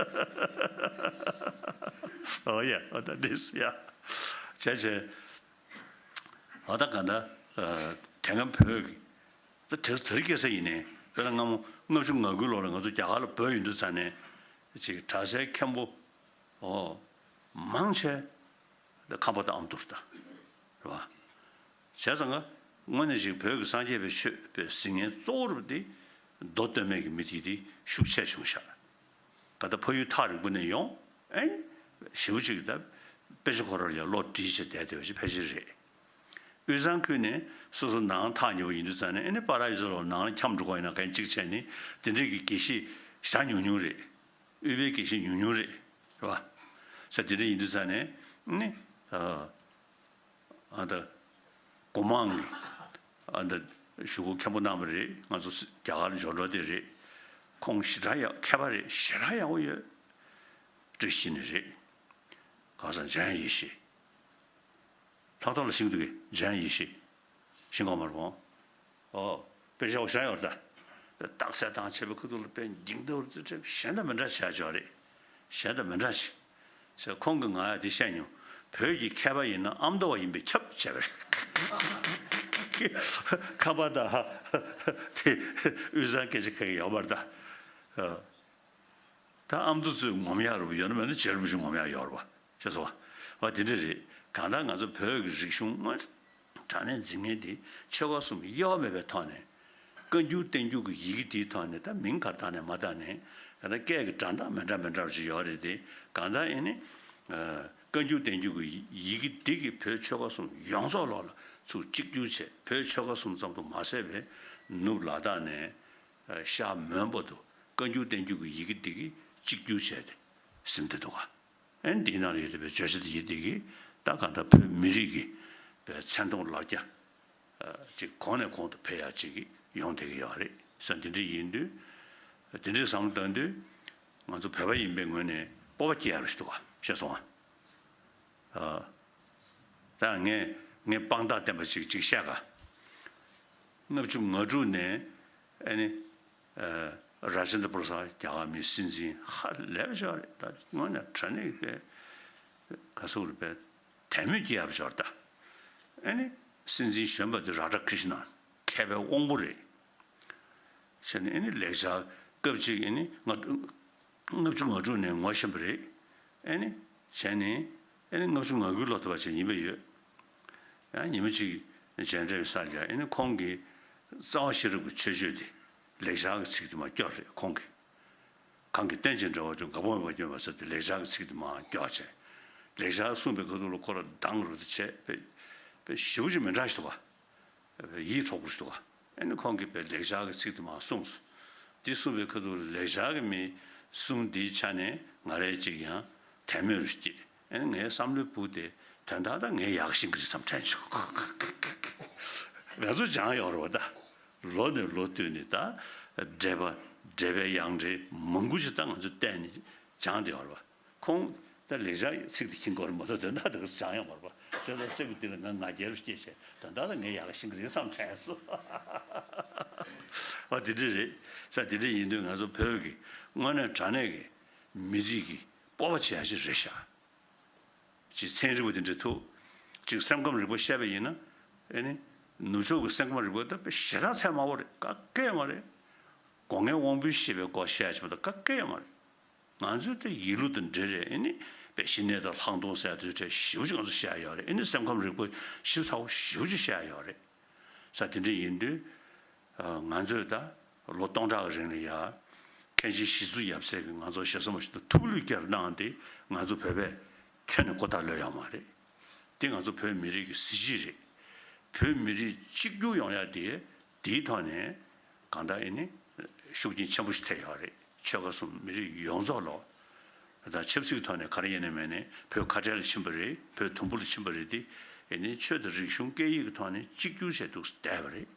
ཨོ་ཡ། ཨོ་ད་འདྲེས་ཡ། བྱས་བྱས། ཨ་ད་ག་ད། དེ་སྔ་བོད་ཀྱི། ད་དེ་དེ་རིང་ཁ་སང་ཡིན་ནའི་དཔེར་ན་སྔ་མོ་ལྔ་བཅུ་ང་དགུའི་ལོ་ལ་ང་ཚོ་རྒྱ་གར་ལ་བོད་ཡོང་དུས་ཙ་ནས་ཅིག་གྲྭ་སའི་མཁན་པོ། ཨོ། མང་ཆེ་ཁམས་པ་དང་ཨ་མདོ་རེད་ད། རེད་བ། བྱས་ཙང་ཀ་དངོས་གནས་ཅིག་བོད་ཀྱི་སངས་རྒྱས་པའི་ཆོས་པའི་གཟིགས་ངན་གཙོ་བོ་རུ་དེ་མདོ་སྟོད་སྨད་ཀྱི་མི་དེ་དེ་ཤུགས་ཆེ་བྱུང་ཤག་ག་ད་ཕ་ཡུལ་ཐག་རིང་པོ་ནས་ཡོང་། ཨེ། ཞེ་པོ་ཅིག་ད་དཔེ་ཆ་ཁོ་རང་ལ་ཡང་བློ་འདྲིས་བྱས་བསྡད་བསྡད་པ་ཞིག་ཕལ་ཆེར་རེད། དབུས་གཙང་ཁུལ་ནས་སོ་སོ་ནང་ཐག་ཉེ་པོ་ཡིན་དུས་ཙང་ནས་ཨེ་ནི་སྤ་ར་གཡུ་མཚོ་ལོག་ནང་ལ་འཁྱམས་འགྲོ་གི་ཡིན་ན་གན་གཅིག་བྱས་ནས་དེ་འདྲས་ཀྱི་དགེ་བཤེས་བཞག་ཉུང་ཉུང་རེད། དབུས་པའི་དགེ་བཤེས་ཉུང་ཉུང་རེད། རེད་བ། ས་དེ་འདྲས་ཡིན་དུས་ཙང་ནས་ཨེ་ནི། ཨ། ཨ་ད། སྒོ་མང་གི། ཨ་ད། གཞུག་གུ་མཁན་པོ་གནང་བ་རེད། ང་ཚོ་རྒྱ་གར་འབྱོར་འགྲོ་དེ་རེད། ཁོང་ཞེ་དྲག་ཡག་མཁས་པ་རེད། ཞེ་དྲག་ཡག་པོ་ཡོད། བཀྲ་ཤིས་ནི་རེད། གང་ཟག་འཇམ་དབྱངས་ཡེ་ཤེས། ལྷག་ཐོག་ལ་ཤེས་ཀྱི་འདུག་གས། འཇམ་དབྱངས་ཡེ་ཤེས། ཤེས་གོ་མ་རེད་བོ། ཨོ། དཔེ་ཆ་བ་ཤ་ཡོད་ད། རྟགས་གསལ་བཏང་བྱས་པའི་ཁུ་ཐུག་ལ་དཔེ་འགྱིང་ལྟ་བུར་ཚུལ་ཁྲིམས་གཞན་དང་མི་འདྲ་བྱ་ཆོག་རེད། གཞན་དང་མི་འདྲ་ཞིག་ཟེར་ཁོང་གིས་ང་ཡ་དེ་བཤད་མྱོང་། བོད་ཀྱི་མཁས་པ་ཡིན་ན་ཨ་མདོ་བ་ཡིན་པས་ཁྱབ་བྱས་པ་རེད། ཁ་པ་དང་དེ་དབུས་གཙང་སྐད་ཆ་ཁ་གི་ཡོད་པར་ད། ད་ཨ་མདོ་ཚོས་ངོམ་ཡག་རུ་ཡོད་ན་མེད་ན་རྗེ་རིན་པོ་ཆེ་ངོམ་ཡག་ཡོད་རེད་བ། ཤེས་སོང་བ། བ་དེ་འདྲ་རེད། གང་ལྟར་ང་ཚོ་བོད་ཀྱི་རིག་གཞུང་དངོས་དྲང་གནས་འཛིན་མཁན་དེ་ཆོལ་ཁ་གསུམ་དབྱེ་བ་མེད་པའི་ཐོག་ནས། བཀའ་འགྱུར་བསྟན་འགྱུར་གྱི་ཡི་གེ་དེའི་ཐོག་ནས་ད་མིང་ག་བཏགས་ནས་མ་བཏགས་ནས་གང་ལྟར་སྐད་ཀྱི་སྒྲ་གདངས་མི་འདྲ་མི་འདྲ་ཅིག་ཡོད་རེད་དེ། གང་ལྟར་ཨེ་ནི། བཀའ་འགྱུར་བསྟན་འགྱུར་གྱི་ཡི་གེ་འདི་གིས་བོད་ཆོལ་ཁ་གསུམ་ཡོངས་རྫོགས་ལོག་ལ་ཚུར་གཅིག་གྱུར་བྱས། བོད་ཆོལ་ཁ་གསུམ་ཙམ་དུ་མ་ཟད་པའི་ནུབ་ལ་དྭགས་ནས། ཤར་མོན་བར་དུ་བཀའ་འགྱུར་བསྟན་འགྱུར་གྱི་ཡི་གེ་འདི་གིས་གཅིག་གྱུར་བྱས་ཏེ་ཟིན་བསྡད་འདུག་ག་ཨེ་འདིའི་ནང་ལ་ཡོད་བསྡད་པའི་བརྗོད་བྱ་འདི་ཡི་འདི་གིས་ད་གང་ལྟར་བོད་མི་རིགས་ཀྱི་བའི་མཚན་མཐོང་ལ་རྒྱ་ཅིག་གོང་ནས་གོང་དུ་འཕེལ་ཡག་ཅིག་ཡོང་བསྡད་ཀྱི་ཡོད་རེད་ཟེར། འདི་འདྲ་ཡིན་དུས་འདི་འདྲའི་བསམ་བློ་བཏང་དུས་ང་ཚོ་བོད་པ་ཡིན་པའི་ངོས་ནས་སྤོབས་པ་སྐྱེ་ཡག་རེད་འདུག་ག་ཤེས་སོང་ཨ། ད་ངས་ངས་དཔང་རྟགས་བསྟན་པ་ཅིག་ཅིག་བཤད་ག་ལྔ་བཅུ་ང་དྲུག་ནས་ཨ་ནི། ར་ཇེན་དྲ་པུ་ར་སཱད་རྒྱ་གར་མིའི་སྲིད་འཛིན་ཧ་ལས་པ་ཞིག་རེད། ད་དངོས་གནས་དྲང་གནས་པའི་ག་ཟེར་དགོས་རེད་པས། དད་མོས་སྐྱེ་ཡག་པ་ཞིག་རེད་ད། ཨ་ནི་སྲིད་འཛིན་གཞོན་པ་དེ་རཱ་ཌ་ཀྲི་ཤི་ན་མཁས་པའི་དབང་པོ་རེད། བྱས་ནས་ཨ་ནི་ལེགས་སྦྱར་སྐབས་གཅིག་ཨ་ནི་ལྔ་ལྔ་བཅུ་ང་དྲུག་ནས་ངོ་ཤེས་པ་རེད། ཨ་ནི་བྱས་ནས་ཨ་ནི་ལྔ་བཅུ་ང་དགུའི་ལོ་ཐུབ་པ་ཅིག་ཡིན་པ་ཡོད། ཡང་ཉི་མ་གཅིག་མཇལ་འཕྲད་ས་ལ་ཨ་ནི་ཁོང་གིས་རྩ་བ་ཤེས་རབ་ཀྱི་མཆོད་བརྗོད་དེ་ལེགས་སྦྱར་གྱི་ཚིག་དེ་མར་སྐྱོར་རེད་ཁོང་གིས། གང་གིས་རྟེན་ཅིང་འབྲེལ་བར་འབྱུང་། འགག་པ་མེད་པར་སྐྱོབ་པའི་ཚུལ་དེ་ལེགས་སྦྱར་གྱི་ཚིག་དེ་མར་སྐྱོར་བྱས། ལེགས་སྦྱར་གསུངས་པའི་ཁ་ཐུག་ལ་ཁོ་རང་སྡང་རུ་དེ་བྱས་པས་པས་ཞེ་པོ་ཅིག་མི་འདྲ་ཞིག་འདུག་ག་ཡིད་འཕྲོག་པོ་ཞིག་འདུག་ག་ཨ་ནི་ཁོང་གིས་པའི་ལེགས་སྦྱར་གྱི་ཚིག་དེ་མར་གསུངས་སོ། འདི་གསུངས་པའི་ཁ་ཐུག་ལ་ལེགས་སྦྱར་གྱི་མི་གསུང་འདིའི་ཆ་ནས་ང་རའི་ཅིག་ཡང་དད་མོས་རུ་སྐྱེས། ཨ་ནི་ངའི་བསམ་བློའི་བུ་དེ་དོན་དག་ད་ངས་ཡག་ཤེས་ཀྱི་རེད་བསམ་དྲན་བྱུང་། ང་ཚོ་སྦྱངས་ཡོད་རེད་བ་ད། ལོ་ནས་ལོ་བསྟུད་ནས་ད་འགྲེལ་པ་འགྲེལ་པའི་ཡང་འགྲེལ་མང་པོ་ཞིག་ད་ང་ཚོ་བལྟས་ནས་སྦྱངས་བསྡད་ཡོད་རེད་བ། ཁོང་ད་ལེགས་སྦྱར་ཚིག་དེ་ཤེས་ཀྱི་ཡོད་རེད་མ་གཏོགས་དོན་དག་དེ་ག་སྦྱངས་ཡོད་མ་རེད་པ། བྱས་ཙང་སེམས་ཀྱི་གཏིང་ལ་ང་ང་རྒྱལ་སྐྱེས་བྱས་དོན་དག་ལ་ངས་ཡག་ཤེས་ཀྱི་རེད་བསམ་དྲན་སོང་། ཨ་དེ་འདྲ་རེད། ས་དེ་འདྲ་ཡིན་དུས་ང་ཚོ་བོད་ཀྱི་དངོས་གནས་དྲང་གནས་ཀྱི་མི་རིགས་ཀྱི་སྤོབས་པ་བྱེད་ཡ་ཞིག་རེད་ཤག་ཅིག་ཚན་རིག་པ་དེ་འདྲ་ཐུག་ཅིག་སེམས་ཁམས་རིག་པ་བཤད་པ་ཡིན་ན། ཨེ་ནི། ནུབ་ཕྱོགས་ཀྱི་སེམས་ཁམས་རིག་པ་ད་དཔེ་ཞེ་དྲག་ཚད་དམའ་བོ་རེད། ག་གེ་ཡོད་མ་རེད། སྒོ་ལྔའི་དབང་པོའི་ཤེས་པའི་སྐོར་བཤད་ཡ་ཅིག་མ་གཏོགས་ག་གེ་ཡོད་མ་རེད། ང་ཚོས་ད་ཡིད་བློ་དང་འབྲེལ་རེད། ཨེ་ནི། དཔེ་ཞི་གནས་དང་ལྷག་མཐོང་ཟེར་ཡ་དེ་ཚོའི་གྲས་ཞེ་པོ་ཅིག་ང་ཚོ་བཤད་ཡ་ཡོད་རེད། ཨེ་ནི་སེམས་ཁམས་རིག་པ་ཞིབ་ཚགས་པོ་ཞེ་པོ་ཅིག་བཤད་ཡ་ཡོད་རེད། ས་དེ་འདྲ་ཡིན་དུས། ང་ཚོས་ད་ལོ་སྟོང་ཕྲག་གི་རིང་ལ་ཡ། མཁན་ཆེན་ཞི་འཚོ་ཡབ་སྲས་ཀྱིས་ང་ཚོ་ཞེ་ས་མ་ཞིག་ཏུ་ཐུགས་བློས་བསྐྱར་གནང་སྟེ་ང་ཚོ་བོད་པས་ཁྱོན་ནས་ཁོ་ཐག་ལོས་ཡོད་མ་རེད། དེ་ང་ཚོ་བོད་མི་རིགས་ཀྱི་གཟི་བརྗིད་རེད། བོད་མི་རིགས་གཅིག་གྱུར་ཡོང་ཡ་དེ་དེའི་ཐོག་ནས་གང་ལྟར་ཨེ་ནི་ཤུགས་རྐྱེན་ཆེན་པོ་ཞིག་ཐེབས་ཡོད་རེད། ཆོལ་ཁ་གསུམ་མི་རིགས་ཡོངས་རྫོགས་ལོ། ད་ཆབ་སྲིད་ཀྱི་ཐོག་ནས་ག་རེ་ཡིན་ནའི་མིན་ནའི་བོད་ཁ་བྲལ་ལ་ཕྱིན་པ་རེད། བོད་དུམ་བུ་ལ་ཕྱིན་པ་རེད་དེ། ཨེ་ནི་ཆོས་དང་རིག་གཞུང་སྐད་ཡིག་གི་ཐོག་ནས་གཅིག་གྱུར་བྱས་འདུག་བསྡད་པ་རེད།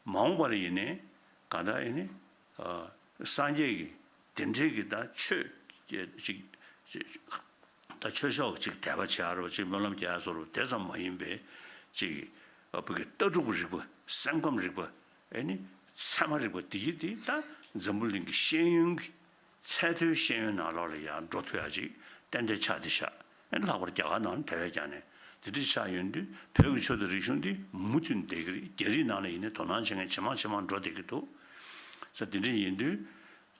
མ་འོངས་པ་ལ་ཡིན་ནའི་གང་ལྟར་ཨེ་ནི། སངས་རྒྱས་ཀྱི་དེ་འདྲའི་གི་ད་ཆོས་ཅིག་ཅིག་ད་ཆོས་ཕྱོགས་ཅིག་དད་པ་བྱེད་ཡ་རོ་ཅིག་སྨོན་ལམ་རྒྱག་ཡ་བཟོ་རོ་དེ་ཙམ་མ་ཡིན་པའི་ཅིག་བོད་ཀྱི་ལྟ་གྲུབ་རིག་པ་སེམས་ཁམས་རིག་པ་ཨེ་ནི་ ཚད་མ་རིག་པ་འདི་ཡིས་འདི་ད་འཛམ་བུ་གླིང་གི་ཤེས་ཡོན་གྱི་ཚད་མཐོའི་ཤེས་ཡོན་ནང་ལོགས་ལ་ཡང་འགྲོ་ཐུབ་ཡ་ཅིག་ཏན་ཏན་ཆགས་བསྡད་ཤག་ཨ་ནི་ལྷག་པར་རྒྱ་གར་ནང་ནས་དེ་བས་ཀྱང་ནས་དེ་འདྲ་ཆགས་ཡོང་དུས་བོད་ཀྱི་ཆོས་དང་རིག་གཞུང་འདི་མུ་མཐུད་བསྡད་ཀྱི་རེད། རྒྱ་རིགས་ནང་ལ་ཡིན་ནའི་དོ་སྣང་བྱེད་མཁན་ཇེ་མང་ཇེ་མང་འགྲོ་བསྡད་ཀྱི་འདུག་ས་དེ་འདྲ་ཡིན་དུས་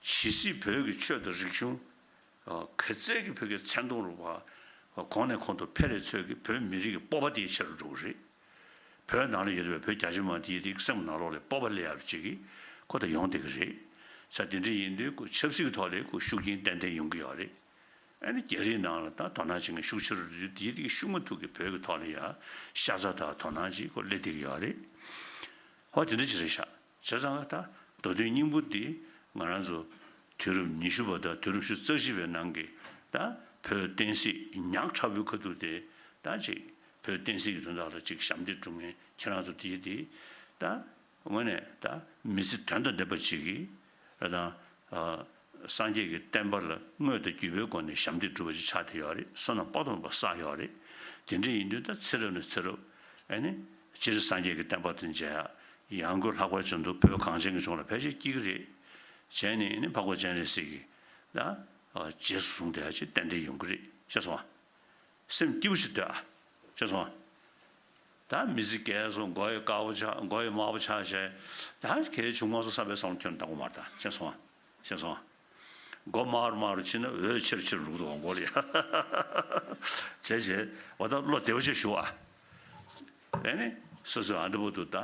ཇི་སྲིད་བོད་ཀྱི་ཆོས་དང་རིག་གཞུང་ག་ཚད་ཀྱི་བོད་ཀྱི་མཚན་མཐོང་རུ་བ་གོང་ནས་གོང་དུ་འཕེལ་རེ་ཚོད་ཀྱི་བོད་མི་རིགས་ཀྱི་སྤོབས་པ་དེ་ཆེ་རུ་འགྲོ་གི་རེད། བོད་ནང་ལ་ཡོད་པའི་བོད་རྒྱ་ཆེ་མ་དེ་ཡི་དེ་སེམས་ནང་ལོགས་ལ་སྤོབས་པ་སླེབས་ཡག་རུ་ཅིག་གི་ཁོ་ད་ཡོང་བསྡད་ཀྱི་རེད། ས་དེ་འདྲ་ཡིན་དུས་ཁོ་ཆབ་སྲིད་ཀྱི་ཐོག་ལ་ཁོ་ཤུགས་རྐྱེན་ཏན་ཏན་ཡོང་གི་ཡོད་རེད། ཨ་ནི་རྒྱ་རིགས་ནང་ལ་ད་དོ་སྣང་བྱེད་མཁན་ཤུགས་ཆེ་རུ་འགྲོ་དུས་དེ་ཡི་དེ་ཤུགས་མ་ཐུག་གི་བོད་ཀྱི་ཐོག་ལ་ཡ་ཤ་ཚ་དང་དོ་སྣང་ཅིག་ཁོ་སླེབས་བསྡད་ཀྱི་ཡོད་རེད། ཧོ་དེ་འདྲ་ཅིག་རེད་ཤག་བྱས་ཙང་ད་མདོ་དོན་སྙིང་པོ་འདི་ང་རང་ཚོ་དུས་རབས་ཉི་ཤུ་པ་དང་དུས་རབས་ཉི་ཤུ་རྩ་གཅིག་པའི་ནང་གི་ད་བོད་བསྟན་སྲིད་ཉག་ཕྲ་བོའི་ཁ་ཐུག་དེ་ད་ཅིག་བོད་བསྟན་སྲིད་ཀྱི་དོན་དག་ལ་ཅིག་ཞབས་འདེགས་སྒྲུབ་མཁན་ཁྱེད་རང་ཚོ་དེ་དེ་ད་དངོས་གནས་ད་མི་ཚེ་དོན་དང་ལྡན་པ་ཅིག་གི་ད་སངས་རྒྱས་ཀྱི་བསྟན་པ་ལ་དངོས་དང་བརྒྱུད་པའི་སྒོ་ནས་ཞབས་འདེགས་སྒྲུབ་པ་ཅིག་ཆགས་བསྡད་ཡོད་རེད། བསོད་ནམས་དཔག་ཏུ་མེད་པ་བསགས་ཡོད་རེད། དེ་འདྲ་ཡིན་དུས་ད་ཚེ་རབས་ནས་ཚེ་རབས་ཨ་ནི་སྤྱིར་སངས་རྒྱས་ཀྱི་བསྟན་པ་དང་མཇལ་ཡག་ཡང་སྒོས་ལྷག་པར་བྱུང་དུས་བོད་གངས་ཅན་གྱི་ལྗོངས་ལ་ཕལ་ཆེར་སྐྱེ་གི་རེད། བྱས་ནས་ཨ་ནི་འཕགས་པ་སྤྱན་རས་གཟིགས་ཀྱི་ད་རྗེས་སུ་བཟུང་བསྡད་ཡག་ཅིག་ཏན་ཏན་ཡོང་གི་རེད། ཤེས་སོང་ཨ། སེམས་སྐྱིད་པོ་ཞིག་སྡོད་ཨ། ཤེས་སོང་ཨ། ད་མི་ཚེ་རྒས་སོང་། མགོ་ཡི་དཀར་པོ་ཆགས། མགོ་ཡི་དམར་པོ་ཆགས་བྱས། ད་གལ་བྱུང་མ་སོང་བསམ་པའི་བསམ་བློ་ཁྱོན་བཏང་དགོས་མ་རེད་ད། ཤེས་སོང་ཨ། ཤེས་སོང་ཨ། མགོ་དམར་དམར་རུ་ཕྱིན་ན་འོད་ཆེར་ཆེར་རུག་འདུག་མགོ་ལ་ཡ། བྱས་བྱས་འོ་ད་བློ་བདེ་པོ་ཞིག་བཞུགས་ཨ། ཨེ་ནི་སོ་སོའི་ཨ་འདི་པོ་འདུག་ད་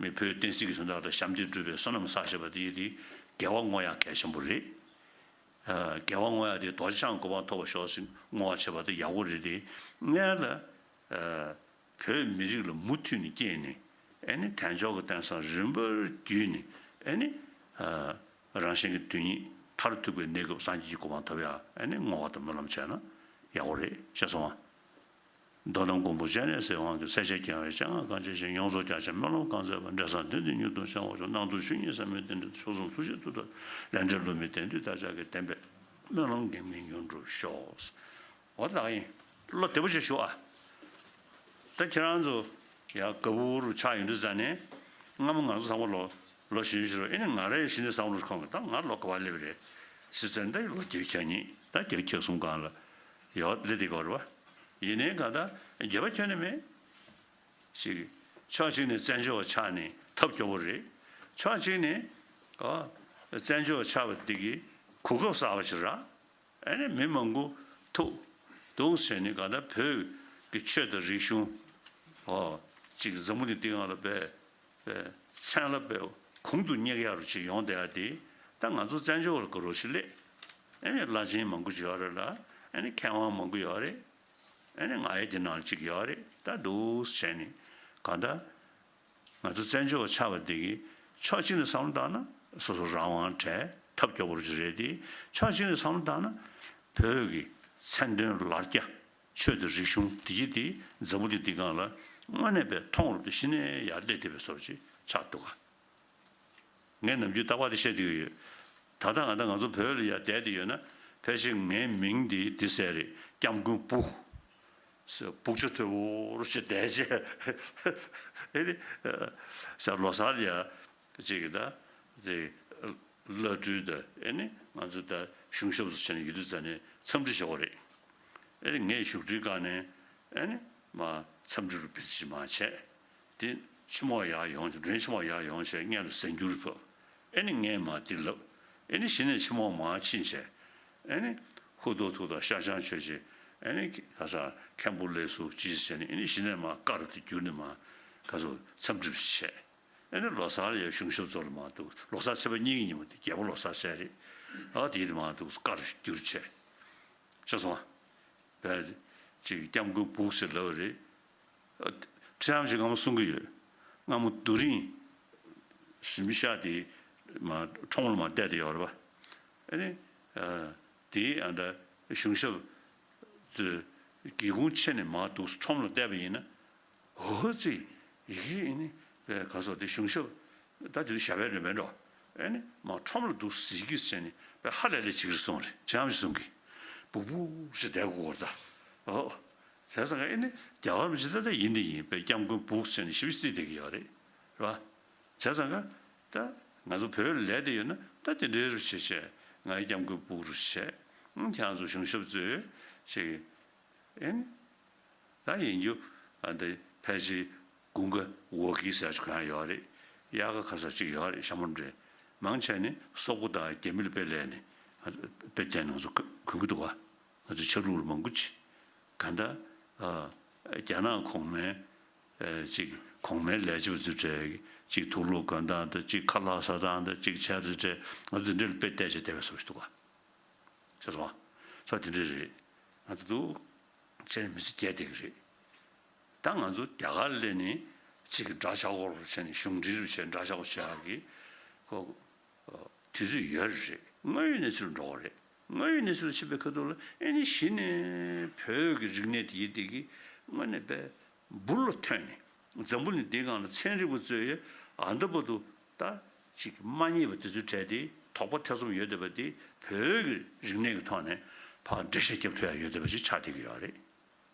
མི་བོད་བསྟན་སྲིད་ཀྱི་དོན་དག་ལ་ཞབས་འདེགས་སྒྲུབ་པའི་བསོད་ནམས་བསགས་བཞག་པ་དེ་ཡིན་དེ་དགེ་བ་བསྔོ་ཡག་གལ་ཆེན་པོ་རེད། དགེ་བ་བསྔོ་ཡག་དེ་རྡོ་རྗེ་འཆང་གི་གོ་འཕང་ཐོབ་པར་ཤོག་ཟེར་བསྔོ་བ་བྱེད་པ་དེ་ཡག་པོ་རེད་དེ། སྔོན་ལ་བོད་མི་རིགས་ལ་མུ་མཐུད་ནས་སྐྱེས་ནས་ཨེ་ནི་དལ་འབྱོར་གྱི་རྟེན་བཟང་རིམ་པར་བརྒྱུད་ནས་ཨེ་ནི་རང་གཞན་གྱི་དོན་གཉིས་མཐར་ཐུག་པའི་གནས་སྐབས་སངས་རྒྱས་ཀྱི་གོ་འཕང་ཐོབ་ཡག་ཨེ་ནི་བསྔོ་བ་དང་སྨོན་ལམ་བྱས་ན་ཡག་པོ་རེད། ཤེས་སོང་ཨ། མདོ་དང་མགོན་པོ་སྤྱན་རས་གཟིགས་དབང་གིས། སྲས་ཆེན་རྒྱལ་བའི་སྤྱན་སྔར་གང་བྱས་ཤིང་། ཡོངས་སུ་རྒྱ་ཆེར་སྨོན་ལམ་གང་མཛད་པ། འབྲས་བཟང་དོན་དུ་མྱུར་དུ་བྱོན་པར་ཤོག། སྣང་སྟོང་ཆོས་ཉིད་ཟབ་མོའི་རྟེན་འབྲེལ་དུ། མཆོག་གསུམ་ཐུགས་རྗེའི་མཐུ་སྟོབས་ལས་འབྲས་བསླུ་མེད་བདེན་བདེན་བདག་ཅག་གི་བདེན་པའི་སྨོན་ལམ་འགེངས་མེད་མྱུར་འགྲུབ་ཤོག། འོ་ད་ཡིན། བློ་བདེ་པོ་ཞིག་བཞུགས་ཨ། ད་ཁྱེད་རང་ཚོ་ཡ་དགའ་པོ་རུ་ཆགས་ཡོང་དུས་ཙ་ནས་སྔ་མོ་ང་ཚོ་ཚང་མ་ལོ་ལོ་གཞོན་ཞིག་རུ་ཨེ་ནི་ང་རའི་གཞི་ནས་བསམ་བློ་ཁོང་གི་ད་ང་ལོ་ག་བ་སླེབས་རེད་ཟེར་ཙ་ནས་ད་ལོ་བརྒྱད་ཅུ་གྱ་གཉིས་ད་བརྒྱད་ཅུ་གྱ་གསུམ་སྒང་ལ་ཡོད་སླེབས་བསྡད་ཀྱི་ཡོད་རེད་བ། ཡིན་ནའི་གང་ལྟར་འགྱོད་པ་ཁྱོན་ནས་མེད། ཞིག་ཕྱོགས་གཅིག་ནས་བཙན་བྱོལ་བ་ཆགས་ནས་ཐབས་སྐྱོ་པོ་རེད། ཕྱོགས་གཅིག་ནས་ཨ་བཙན་བྱོལ་བ་ཆགས་པ་འདི་གི་གོ་སྐབས་གསར་པ་ཞིག་རག་ཨ་ནི་མི་མང་པོ་ཐུག་འདུག་ཟེར་ནས་གང་ལྟར་བོད་ཀྱི་ཆོས་དང་རིག་གཞུང་ཨོ་གཅིག་འཛམ་བུ་གླིང་འདི་སྒང་ལ་དཔེ་དཔེ་མཚན་ལ་དཔེ་གོང་དུ་སྙེག་ཡག་རུ་ཅིག་ཡོང་བསྡད་ཡ་དེ་ད་ང་ཚོ་བཙན་བྱོལ་བ་ལ་དགའ་རབ་ཞིག་སླེབས། ཨ་ནི་བླ་ཆེན་མང་པོ་ཅིག་ཡོད་རེད་ལ་ཨ་ནི་མཁས་དབང་མང་པོ་ཡོད་རེད། ཨ་ནི་ང་ཡི་དེ་ནང་གཅིག་ཡོད་རེད། ད་འདུག་བྱས་ནས་གང་ལྟར་ང་ཚོ་བཙན་བྱོལ་བ་ཆགས་པ་འདི་གི་ཕྱོགས་གཅིག་ནས་བསམ་བློ་བཏང་ན་སོ་སོ་རང་དབང་བྲལ་ཐབས་སྐྱོ་པོ་ཅིག་རེད་དེ། ཕྱོགས་གཅིག་ནས་བསམ་བློ་བཏང་ན་བོད་ཀྱི་མཚན་དོན་ལར་རྒྱ་ཆོས་དང་རིག་གཞུང་འདི་གི་དེ་འཛམ་བུ་གླིང་འདི་སྒང་ལ་དངོས་གནས་པའི་མཐོང་རབ་ཏུ་གཞི་ནས་ཡར་སླེབས་བསྡད་པའི་བཟོ་ཅིག་ཆགས་འདུག་ག་ངས་ནམ་རྒྱུན་རྟག་པར་དེ་བཤད་བསྡད་ཀྱི་ཡོད། ད་ལྟ་ང་ད་ང་ཚོ་བོད་ལ་ཡར་བསྡད་དེ་ཡོད་ན་ཕལ་ཆེར་ངའི་མིང་འདི་འདི་ཟེར་རེད། སྐྱབས་མགོན་སྦུག་ཟེར་སྦུག་ཆུ་མཐོ་པོ་རུ་ཞིག་བསྡད་བྱས་ཨེ་ནི་ཟེར་ལོ་གསར་ལ་ཡར་ཅིག་གི་ད་དེ་བླ་སྤྲུལ་ད་ཨེ་ནི་ང་ཚོ་ད་གཞུང་ཞབས་སུ་བྱས་ནས་ཡོད་དུས་ཙ་ནས་འཚམས་འདྲི་བྱེད་དགོས་རེད། ཨེ་ནི་ངས་བཞུགས་ཁྲིའི་སྒང་ནས་ཨེ་ནི་མ་འཚམས་འདྲི་རུ་བི་ཙི་ཞིག་མ་བྱས། དེ་ཕྱི་མོ་ཡར་ཡོང་བྱས་མགྲོན་ཕྱི་མོ་ཡར་ཡོང་བྱས་སྔོན་ལ་གཟན་འགྱུར་ཕབ། ཨེ་ནི་ངས་མ་དེ་ལབ། ཨེ་ནི་གཞི་ནས་ཕྱི་མོ་མ་ཕྱིན་བྱས། ཨེ་ནི་ཧུ་ཐོག་ཐུག་དང་ཤ་ཆང་མཆོད་བྱས། ཨེ་ནི་ག་ས་མཁན་པོ་ལས་སུ་ཅི་བྱས་ནས་ཨེ་ནི་གཞི་ནས་མ་དཀར་དུ་གྱུར་ནས་མ་ག་ཚོད་འཚམས་འདྲི་བྱས། ཨེ་ནི་ལོ་གསར་ཡ་གཞུང་ཞབས་ཚོ་ལ་མ་འདུག་ལོ་གསར་ཚེས་པ་གཉིས་ཀྱི་ཉིན་མོ་དེ་རྒྱལ་པོ་ལོ་གསར་ཟེར་རེད། ཨ་དེ་དེ་མ་འདུག་དཀར་གྱུར་བྱས། ཤེས་སོང་ཨ། བས་ཅིག་སྐྱབས་མགོན་སྦུག་ཟེར་ལབ་རེད། ཨ་ཁྲི་ཨམ་ཞིག་སྔ་མོ་གསུང་གི་ཡོད། སྔ་མོ་རྡོ་རིང་ཞིམ་ཤ་དེ་མ་ཁྲོམ་ལ་མ་བལྟས་དེ་ཡོད་རེད་པ། ཨ་ནི་ཨ་དེ་ཨ་ད་གཞུང་ཞབས་ཚོས་སྒེའུ་ཁུང་ཕྱེ་ནས་མ་འདུག་ཁྲོམ་ལ་བལྟས་པ་ཡིན་ན། འོ་ཙི། ཡི་གེ་ཨེ་ནི་པའི་ག་སོགས་དེ་གཞུང་ཞབས་ད་དེ་དུས་ཞབས་པད་རིན་པོན་འགྲོ། ཨེ་ནི་མ་ཁྲོམ་ལ་འདུག་ཟིག་གིས་བྱས་ནི་པའི་ཧ་ལས་ལས་བྱེད་ཀྱི་སོང་རེད། ཁྲི་ཨམ་ཞིག་གསུང་གི། སྦུག་སྦུག་ཞིག་བསྡད་དགོས་ད། ཨོ། བྱས་ཙང་ཨེ་ནི་རྒྱ་གར་མི་ཅི་ད་ད་ཡིན་དེ་ཡིན་པའི་སྐྱབས་མགོན་སྦུག་བྱས་ནི་ཞིབ་སྲིད་བསྡད་ཀྱི་ཡོད་རེད། རེད་བ། བྱས་ཙང་ཀ་ ད་ང་ཚོ་བོད་ལ་ལས་དེ་ཡོད་ན་ད་དེ་འདྲའི་རུ་བྱེད་བྱས། ང་ཡི་སྐྱབས་མགོན་སྤུ་གུ་རུ་བྱས། ཁྱེད་རང་ཚོ་གཞུང་ཞབས་གཙོས་ཅིག་ཨེ་ནི། ད་ཡིན་རྒྱུ་ཨ་འདི་ཕལ་ཆེར་དགུན་ཁ་འོ་ཁི་ཟེར་ཅིག་གང་ཡོད་རེད། དབྱར་ཁ་ཁ་ས་ཅིག་ཡོད་རེད། ཤ་མོ་འདྲེ། མང་ཆེ་ནི་སོག་པོ་དང་རྒྱ་མི་ལ་དཔེ་ལས་ནས་དཔེ་བསྟན་ནས་ང་ཚོ་གོན་གི་འདུག་ག་ང་ཚོ་ཆ་ལུགས་ལ་མང་པོ་ཅིག་ག་འདྲ་ཨ་རྒྱ་ནག་གོང་མའི་ཨ་ཅིག་གོང་མའི་ལས་བྱེད་པ་ཚོ་གྲས་ཅིག་དུག་ལོག་གོན་སྟངས་དང་ཅིག་ཁ་ལག་ཟ་སྟངས་དང་ཅིག་བྱས་ཚོ་གྲས་ང་ཚོ་འདི་འདྲ་ལ་དཔེ་བལྟས་བྱས་བསྡད་པའི་བཟོ་ཞིག་འདུག་ག་ཤེས་སོང་ང་། ས་དེ་འདྲ་རེད། ང་ཚོ་འདུག་བྱས་ནས་མི་ཚེ་སྐྱེལ་བསྡད་ཀྱི་རེད། ད་ང་ཚོ་རྒྱ་གར་སླེབས་ནས་ཅིག་གི་དགྲ་ཆག་སྒོ་རུ་བྱས་ནས་གཞུང་འབྲེལ་རུ་བྱས་དགྲ་ཆག་སྒོ་བྱེད་ཡག་གི་ཁོ་དུས་ཚོད་ཡོད་རེད། དངོས་ཡོད་གནས་ཚུལ་འགྲོ་གི་རེད། དངོས་ཡོད་གནས་ཚུལ་ཕྱིན་པའི་ཁ་ཐུག་ལ་ཨེ་ནི་གཞི་ནས་བོད་ཀྱི་རིག་གནས་དེ་ཡིན་དེ་གི་དངོས་གནས་པའི་འབུར་ལ་ཐོན་ནས་འཛམ་བུ་གླིང་འདིའི་སྒང་ལ་ཚན་རིག་པ་ཚོས་ཨ་འདི་བར་དུ་ད་ཅིག་མ་རྙེད་པ་དེ་ཚོའི་གྲས་དེ་དོགས་པ་ཐེ་ཚོམ་ཡོད་བསྡད་པ་དེ་བོད་ཀྱི་རིག་གནས་ཀྱི་ཐོག་ནས་ཕར་འགྲེལ་བཤད་རྒྱབ་ཐུབ་ཡ་ཡོད་བསྡད་པ་ཅིག་ཆགས་བསྡད་ཀྱི་ཡོད་རེད།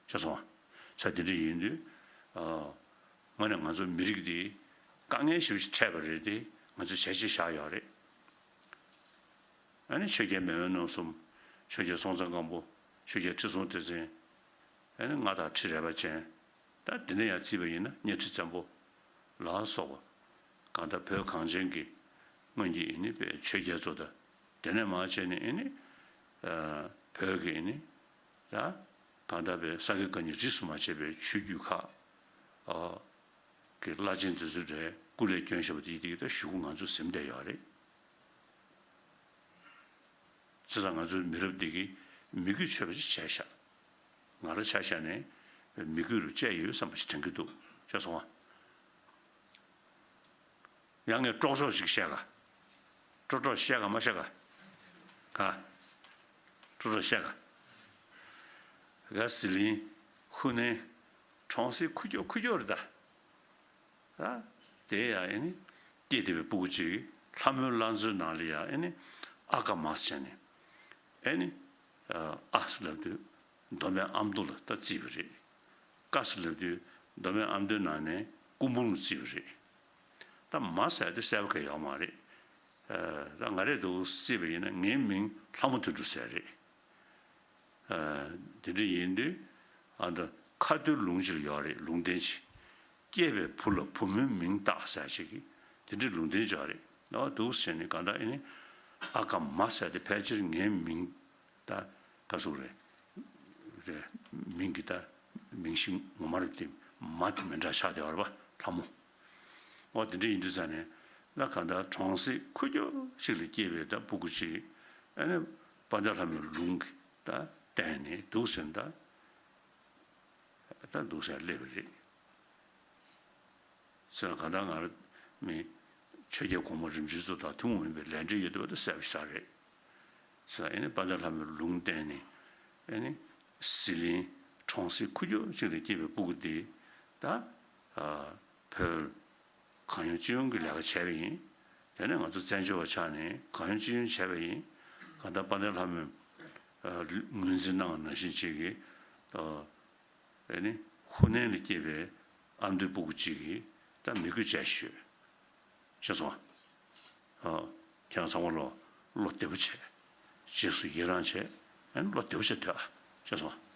ཤེས་སོང་ང་། ས་དེ་འདྲ་ཡིན་དུས་ཨ་དངོས་གནས་ང་ཚོ་མི་རིགས་འདི་དཀའ་ངལ་ཞེ་པོ་ཅིག་འཕྲད་པ་རེད་དེ་ང་ཚོས་བྱས་རྗེས་བཞག་ཡོད་རེད། ཨ་ནི་ཆོས་རྒྱལ་མེས་དབོན་རྣམ་གསུམ། ཆོས་རྒྱལ་སྲོང་བཙན་སྒམ་པོ། ཆོས་རྒྱལ་ཁྲི་སྲོང་ལྡེ་བཙན། ཨ་ནི་མངའ་བདག་ཁྲི་རལ་པ་ཅན། ད་འདི་ནས་ཡང་བརྩིས་པ་ཡིན་ན་གཉའ་ཁྲི་བཙན་པོ་ལ་སོགས་པ། གང་ལྟར་བོད་གངས་ཅན་གྱི་སྔོན་གྱི་ཨ་ནི་པའི་ཆོས་རྒྱལ་ཚོ་དང་དེ་ནས་མར་བྱས་ནས་ཨ་ནི་ཨ་བོད་ཀྱི་ཨ་ནི་ད་གང་ལྟར་པའི་ས་དགེ་བཀའ་རྙིང་རིས་སུ་མ་ཆད་པའི་ཆོས་བརྒྱུད་ཁག་ཨ་གི་བླ་ཆེན་དེ་ཚོ་རེད། སྐུ་ལས་བསྐྱོན་བཞག་པ་དེ་དེ་ད་གཞུག་གུ་ང་ཚོ་ཟིན་བསྡད་ཡོད་རེད། བྱས་ཙང་ང་ཚོའི་མི་རབས་འདི་གིས་མི་གུས་ཆོད་པ་ཞིག་བྱས་ཤག་ང་རང་ཆ་བཞག་ནས་མི་གུས་རུ་བཅད་ཡོད་བསམ་པ་ཞིག་དྲན་གྱི་འདུག་ཤེས་སོང་ང་། ཡང་ངས་ཀྲོག་ཀྲོག་ཅིག་བཤད་ག་ཀྲོག་ཀྲོག་བཤད་ག་མ་བཤད་ག་ག་ཀྲོག་ཀྲོག་བཤད་ག་ག་ཟི་ལིང་། ཧུ་ནན། གྲོང་གསེབ་ཁུག་ཀྱོག་ཁུག་ཀྱོག་རེད་ད། ཨ། དེ་ཡང་ཨེ་ནི། སྐྱེས་བསྡད་པའི་སྤུ་གུ་གཅིག་ལྷ་མོའི་བླ་མཚོའི་ནང་ལ་ཡང་ཨེ་ནི། ཨ་ཀ་མ་ཟེར་ནས། ཨེ་ནི། ཨ་ཟེར་ལབ་དུས། མདོ་སྨད་ཨ་མདོ་ལ་ད་བརྩིས་པ་རེད། ཀ་ཟེར་ལབ་དུས། མདོ་སྨད་ཨ་མདོའི་ནང་ནས་སྐུ་འབུམ་ལ་བརྩིས་པ་རེད། ད་མ་ཟེར་དེ་གསལ་པོ་གང་ཡོད་མ་རེད། ཨ། ད་ང་རས་འདུག་བརྩིས་པ་ཡིན་ན་ངའི་མིང་ལྷ་མོ་དོན་གྲུབ་ཟེར་རེད། ཨ། དེ་འདྲ་ཡིན་དུས། ཨ། ད་ཁ་ཐུར་ལུང་ཅིག་ལ་ཡོད་རེད། ལུང་བསྟན་ཅིག་སྐྱེས་པའི་བུ་ལ་བུ་མོའི་མིང་བཏགས་ཟེར་ཅིག་གིས་དེ་འདྲའི་ལུང་བསྟན་ཅིག་ཡོད་རེད། ཨ། འདུག་ཟེར་ནས་གང་ལྟར་ཨེ་ནི། ཨ་ཀ་མ་ཟེར་དེ་ཕལ་ཆེར་ངའི་མིང་ད་ག་ཟུག་རེད། རེད། མིང་གི་ད་མིང་གཞི་ངོ་མ་རེད་དེ་མ་དེ་མི་འདྲ་ཆགས་བསྡད་པ་རེད་པ། ལྷ་མོ། འོ་དེ་འདྲ་ཡིན་དུས་ཙང་ནས་ད་གང་ལྟར་གྲོང་གསེབ་ཁུག་ཀྱོག་ཅིག་ལ་སྐྱེས་པའི་ད་སྤུ་གུ་ཅིག་ཨ་ནི་དཔལ་ལྡན་ལྷ་མོའི་ལུང་གི་ད་བསྟན་ནས་འདུག་ཟེར་ད། ད་འདུག་ཟེར་སླེབས་པ་རེད། ཟེར་གང་ལྟར་ང་རང་མི་ཆོས་རྒྱལ་གོང་མ་རིམ་བྱོན་ཚོ་དང་ཐུན་མོང་མིན་པའི་ལས་འབྲེལ་ཡོད་བསྡད་པ་དེ་གསལ་པོ་ཞིག་རེད། ཟེར་ཨེ་ནི་དཔལ་ལྡན་ལྷ་མོའི་ལུང་བསྟན་ནས་ཨེ་ནི་ཟི་ལིང་གྲོང་གསེབ་ཁུག་ཀྱོག་ཅིག་ལ་སྐྱེས་པའི་སྤུ་གུ་དེ་ད་ཨ་བོད་གང་ཡོང་ཅི་ཡོང་གི་ལས་ཀ་བྱས་པ་ཡིན། དེ་ནས་ང་ཚོ་བཙན་བྱོལ་བ་ཆགས་ནས་གང་ཡོང་ཅི་ཡོང་བྱས་པ་ཡིན། གང་ལྟར་དཔལ་ལྡན་ལྷ་མོས་ཨ་ངོས་འཛིན་གནང་བ་ནང་བཞིན་ཅིག་གིས་ཨ། ཨེ་ནི། ཧུ་ནན་ལ་སྐྱེས་པའི་ཨ་མདོའི་སྤུ་གུ་གཅིག་གིས་ད་མི་གུས་བྱས་ཤོད། ཤེས་སོང་ང་། ཨ། ཁྱེད་རང་ཚང་མ་ལོ་ལོ་བདེ་པོ་བྱས། རྗེས་སུ་ཡི་རང་བྱས། ཨེ་ནི་ལོ་བདེ་པོ་བྱས་སྡོད་ཨ། ཤེས་སོང་ང་